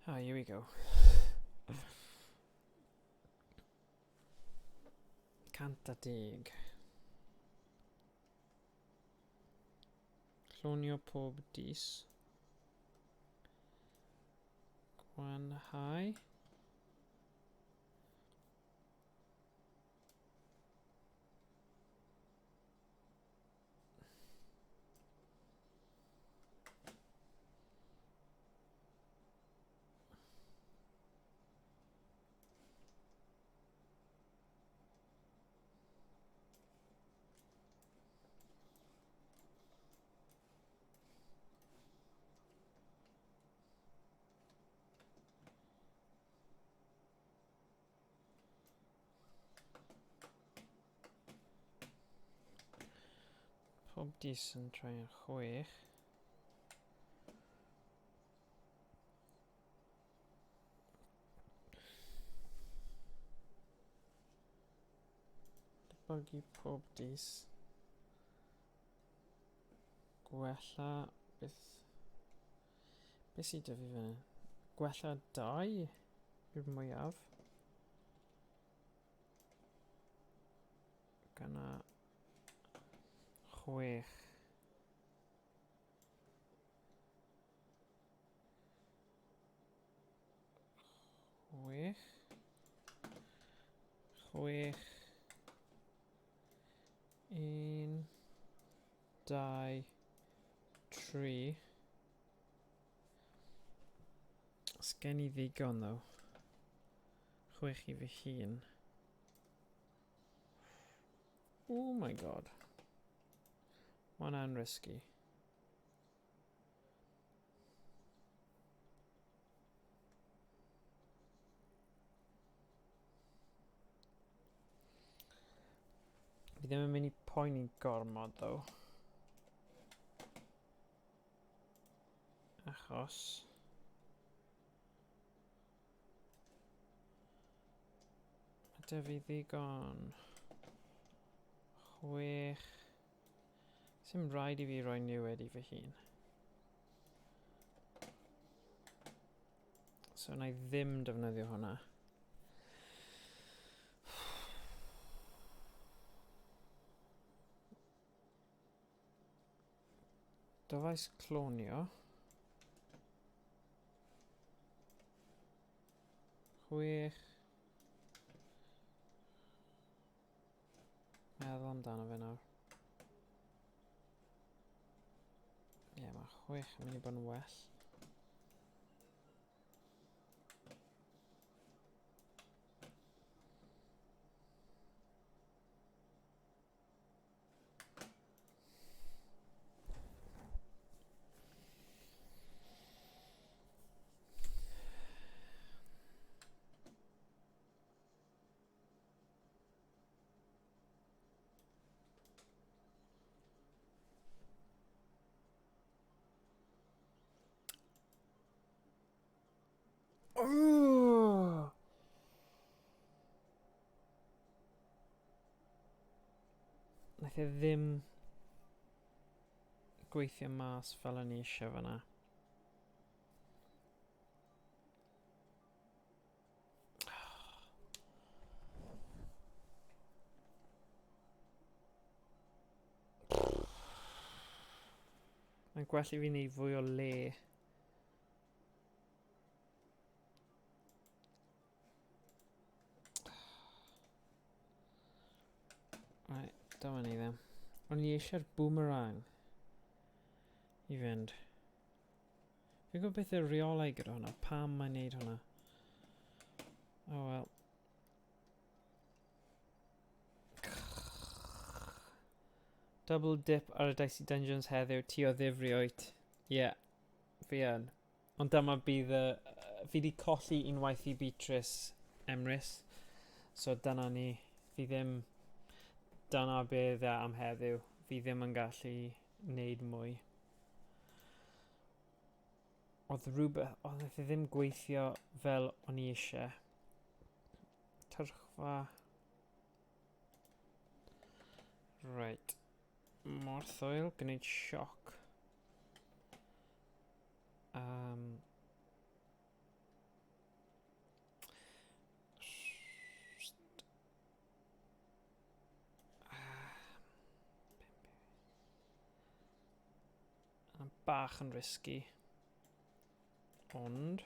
Ah, here we go. 110. Clonio pob dis. Gwanhau. Pob dis yn troi yn 6. Debygu pob dis. Gwella beth... Beth sydd 'da fi fan hyn? Gwella 2 yw'r mwyaf. Gyna 6. 6. 6. 1, 2, 3. Sgen i ddigon, ddo. 6 i fy hun. Oh my god. Mae hwnna'n risky. ddim yn mynd i poeni gormod, ddo. Achos... Mae 'da fi ddigon. 6. Sim rhaid i fi roi niwed i fy hun. So na i ddim defnyddio hwnna. Dyfais clonio. 6. Meddwl amdano fe nawr. Ie, yeah, mae 6 yn mynd i bod yn well. Oh! Nath e ddim gweithio mas fel o'n i eisiau fyna. Mae'n gwell i fi wneud fwy o le. Right, dyma ni ddim. O'n i eisiau'r boomerang i fynd. Fi'n gwybod beth yw'r reolau gyda hwnna, pam mae'n neud hwnna. Oh well. Double dip ar y Dicey Dungeons heddiw, ti o ddifri wyt. Ie, yeah, fi yn. Ond dyma bydd y... Fi di colli unwaith i Beatrice Emrys. So dyna ni. Fi ddim... Dyna bydd e am heddiw. Fi ddim yn gallu wneud mwy. Oedd rhywbeth... Oedd wnaeth e ddim gweithio fel o'n i eisiau. Tyrchfa... Right. Morthoil, gwneud sioc. Bach yn risky. Ond...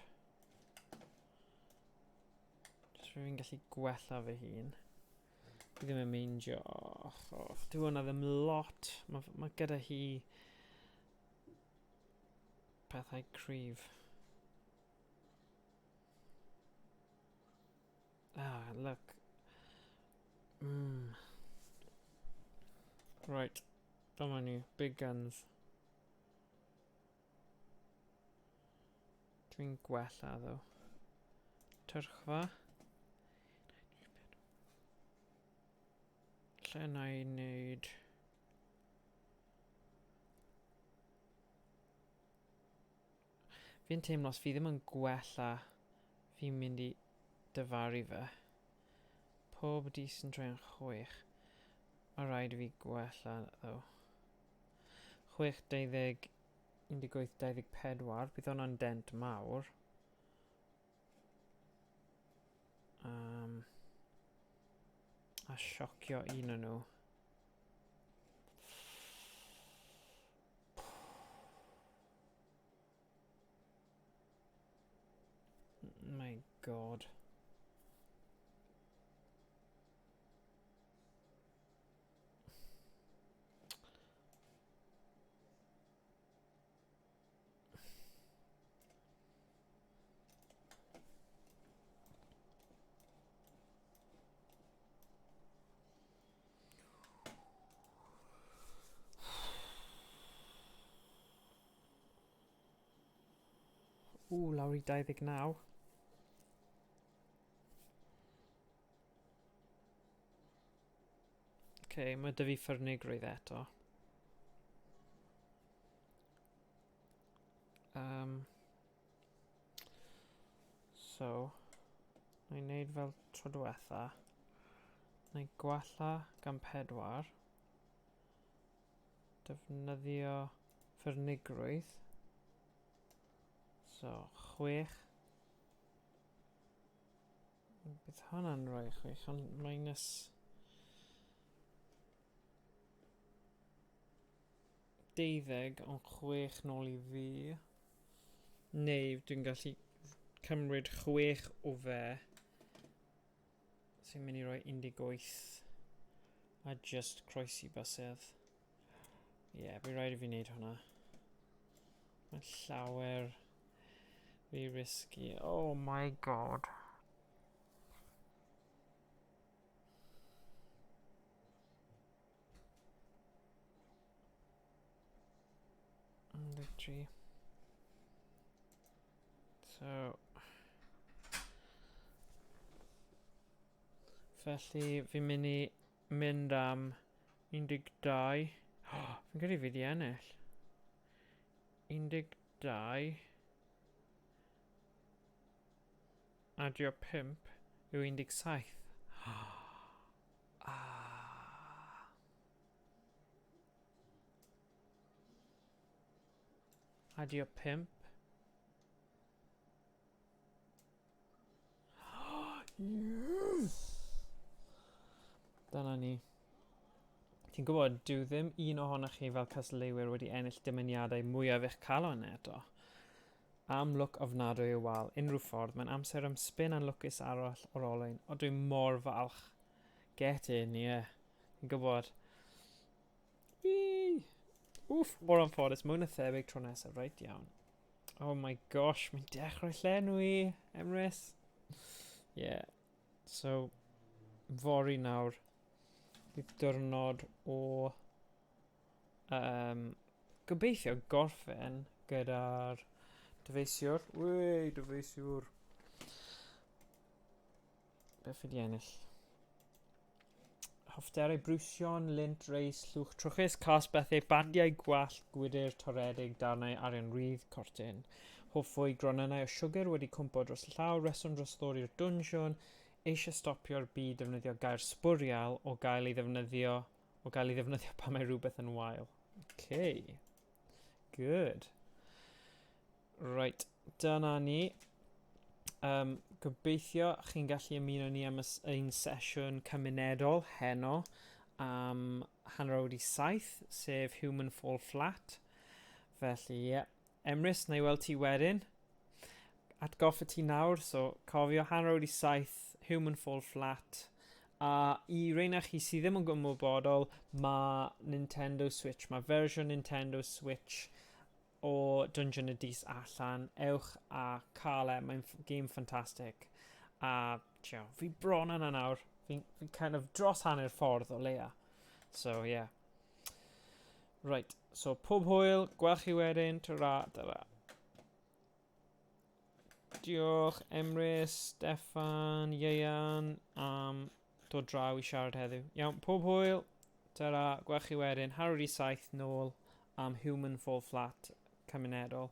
Jyst rwy'n gallu gwella fy hun. Fi ddim yn meindio. Oh, dyw hwnna ddim lot. Mae gyda hi pethau cryf. Ah, look. Right. Dyma ni. Big guns. Dwi'n gwella, ddo. Tyrchfa. Lle na i wneud... Fi'n teimlo os fi ddim yn gwella, fi'n mynd i dyfaru fe. Pob dis yn troi yn 6. Mae rhaid i fi gwella, ddo. 6, 20, 18, 24. Bydd hwnna'n dent mawr. A siocio un o'n nhw. My God. Ooh, lawr i 29. Ok, Okay, mae dy fi ffyrnigrwydd eto. So, na i wneud fel tro diwetha. Na i gwella gan 4. Defnyddio ffyrnigrwydd. So, 6. Bydd hwnna'n rhoi 6, ond minus 12, ond 6 nôl i fi. Neu dwi'n gallu cymryd 6 o fe, sy'n mynd i roi 18 a just croesi bysedd. Ie, yeah, bydd rhaid i fi wneud hwnna. Mae'n llawer rhy risky. Oh my god. Victory. So, felly fi'n mynd i mynd am 12. Oh, fi'n credu fi di ennill. 12 adio 5 yw 17. Ah. Adio 5. Yes! Dyna ni. Ti'n gwybod, dyw ddim un ohonoch chi fel cystadleuwyr wedi ennill dymuniadau mwyaf eich calon eto. Am lwc ofnadwy y wal, unrhyw ffordd, mae'n amser am spin anlwcus arall o'r olwyn. O, dwi mor falch. Get in, ie. Yeah. Ti'n gwybod. Whee! Wff, mor anffodus, mwy na thebyg tro nesaf, reit iawn. Oh my gosh, mae'n dechrau llenwi, Emrys. Yeah. So, fory nawr, bydd diwrnod o gobeithio gorffen gyda'r dyfeisiwr. Wei, dyfeisiwr. Beth fi di ennill? Hoffterau brwsion, lint, reis, llwch trwchus, cas bethau, bandiau gwallt, gwydr, toredig, darnau arian rhydd, cortyn. Hoff fwy gronynnau o siwgr wedi cwmpo dros y llaw, reswm dros ddod i'r dwnsiwn, eisiau stopio'r byd defnyddio gair sbwriel o gael ei ddefnyddio o gael ei ddefnyddio pan mae rhywbeth yn wael. Okay. Good. Right, dyna ni. Gobeithio chi'n gallu ymuno ni am ein sesiwn cymunedol heno am 7:30, sef Human Fall Flat. Felly, ie. Yeah. Emrys, na i weld ti wedyn. Atgoffa ti nawr, so cofio 7:30, Human Fall Flat. A i reina chi sydd ddim yn gwybodol, mae Nintendo Switch, mae fersiwn Nintendo Switch o Dungeon of Dis allan. Ewch a cael e, mae'n game ffantastig. A, tio, fi bron yna nawr. Fi'n fi kind of dros hanner ffordd o leia. So, yeah. Right, so pob hwyl, gwelch chi wedyn, ta-ra, ta-ra. Diolch Emrys, Steffan, Ieuan am dod draw i siarad heddiw. Iawn, pob hwyl, ta-ra, gwelch chi wedyn, 7:30 nôl am Human Fall Flat cymunedol.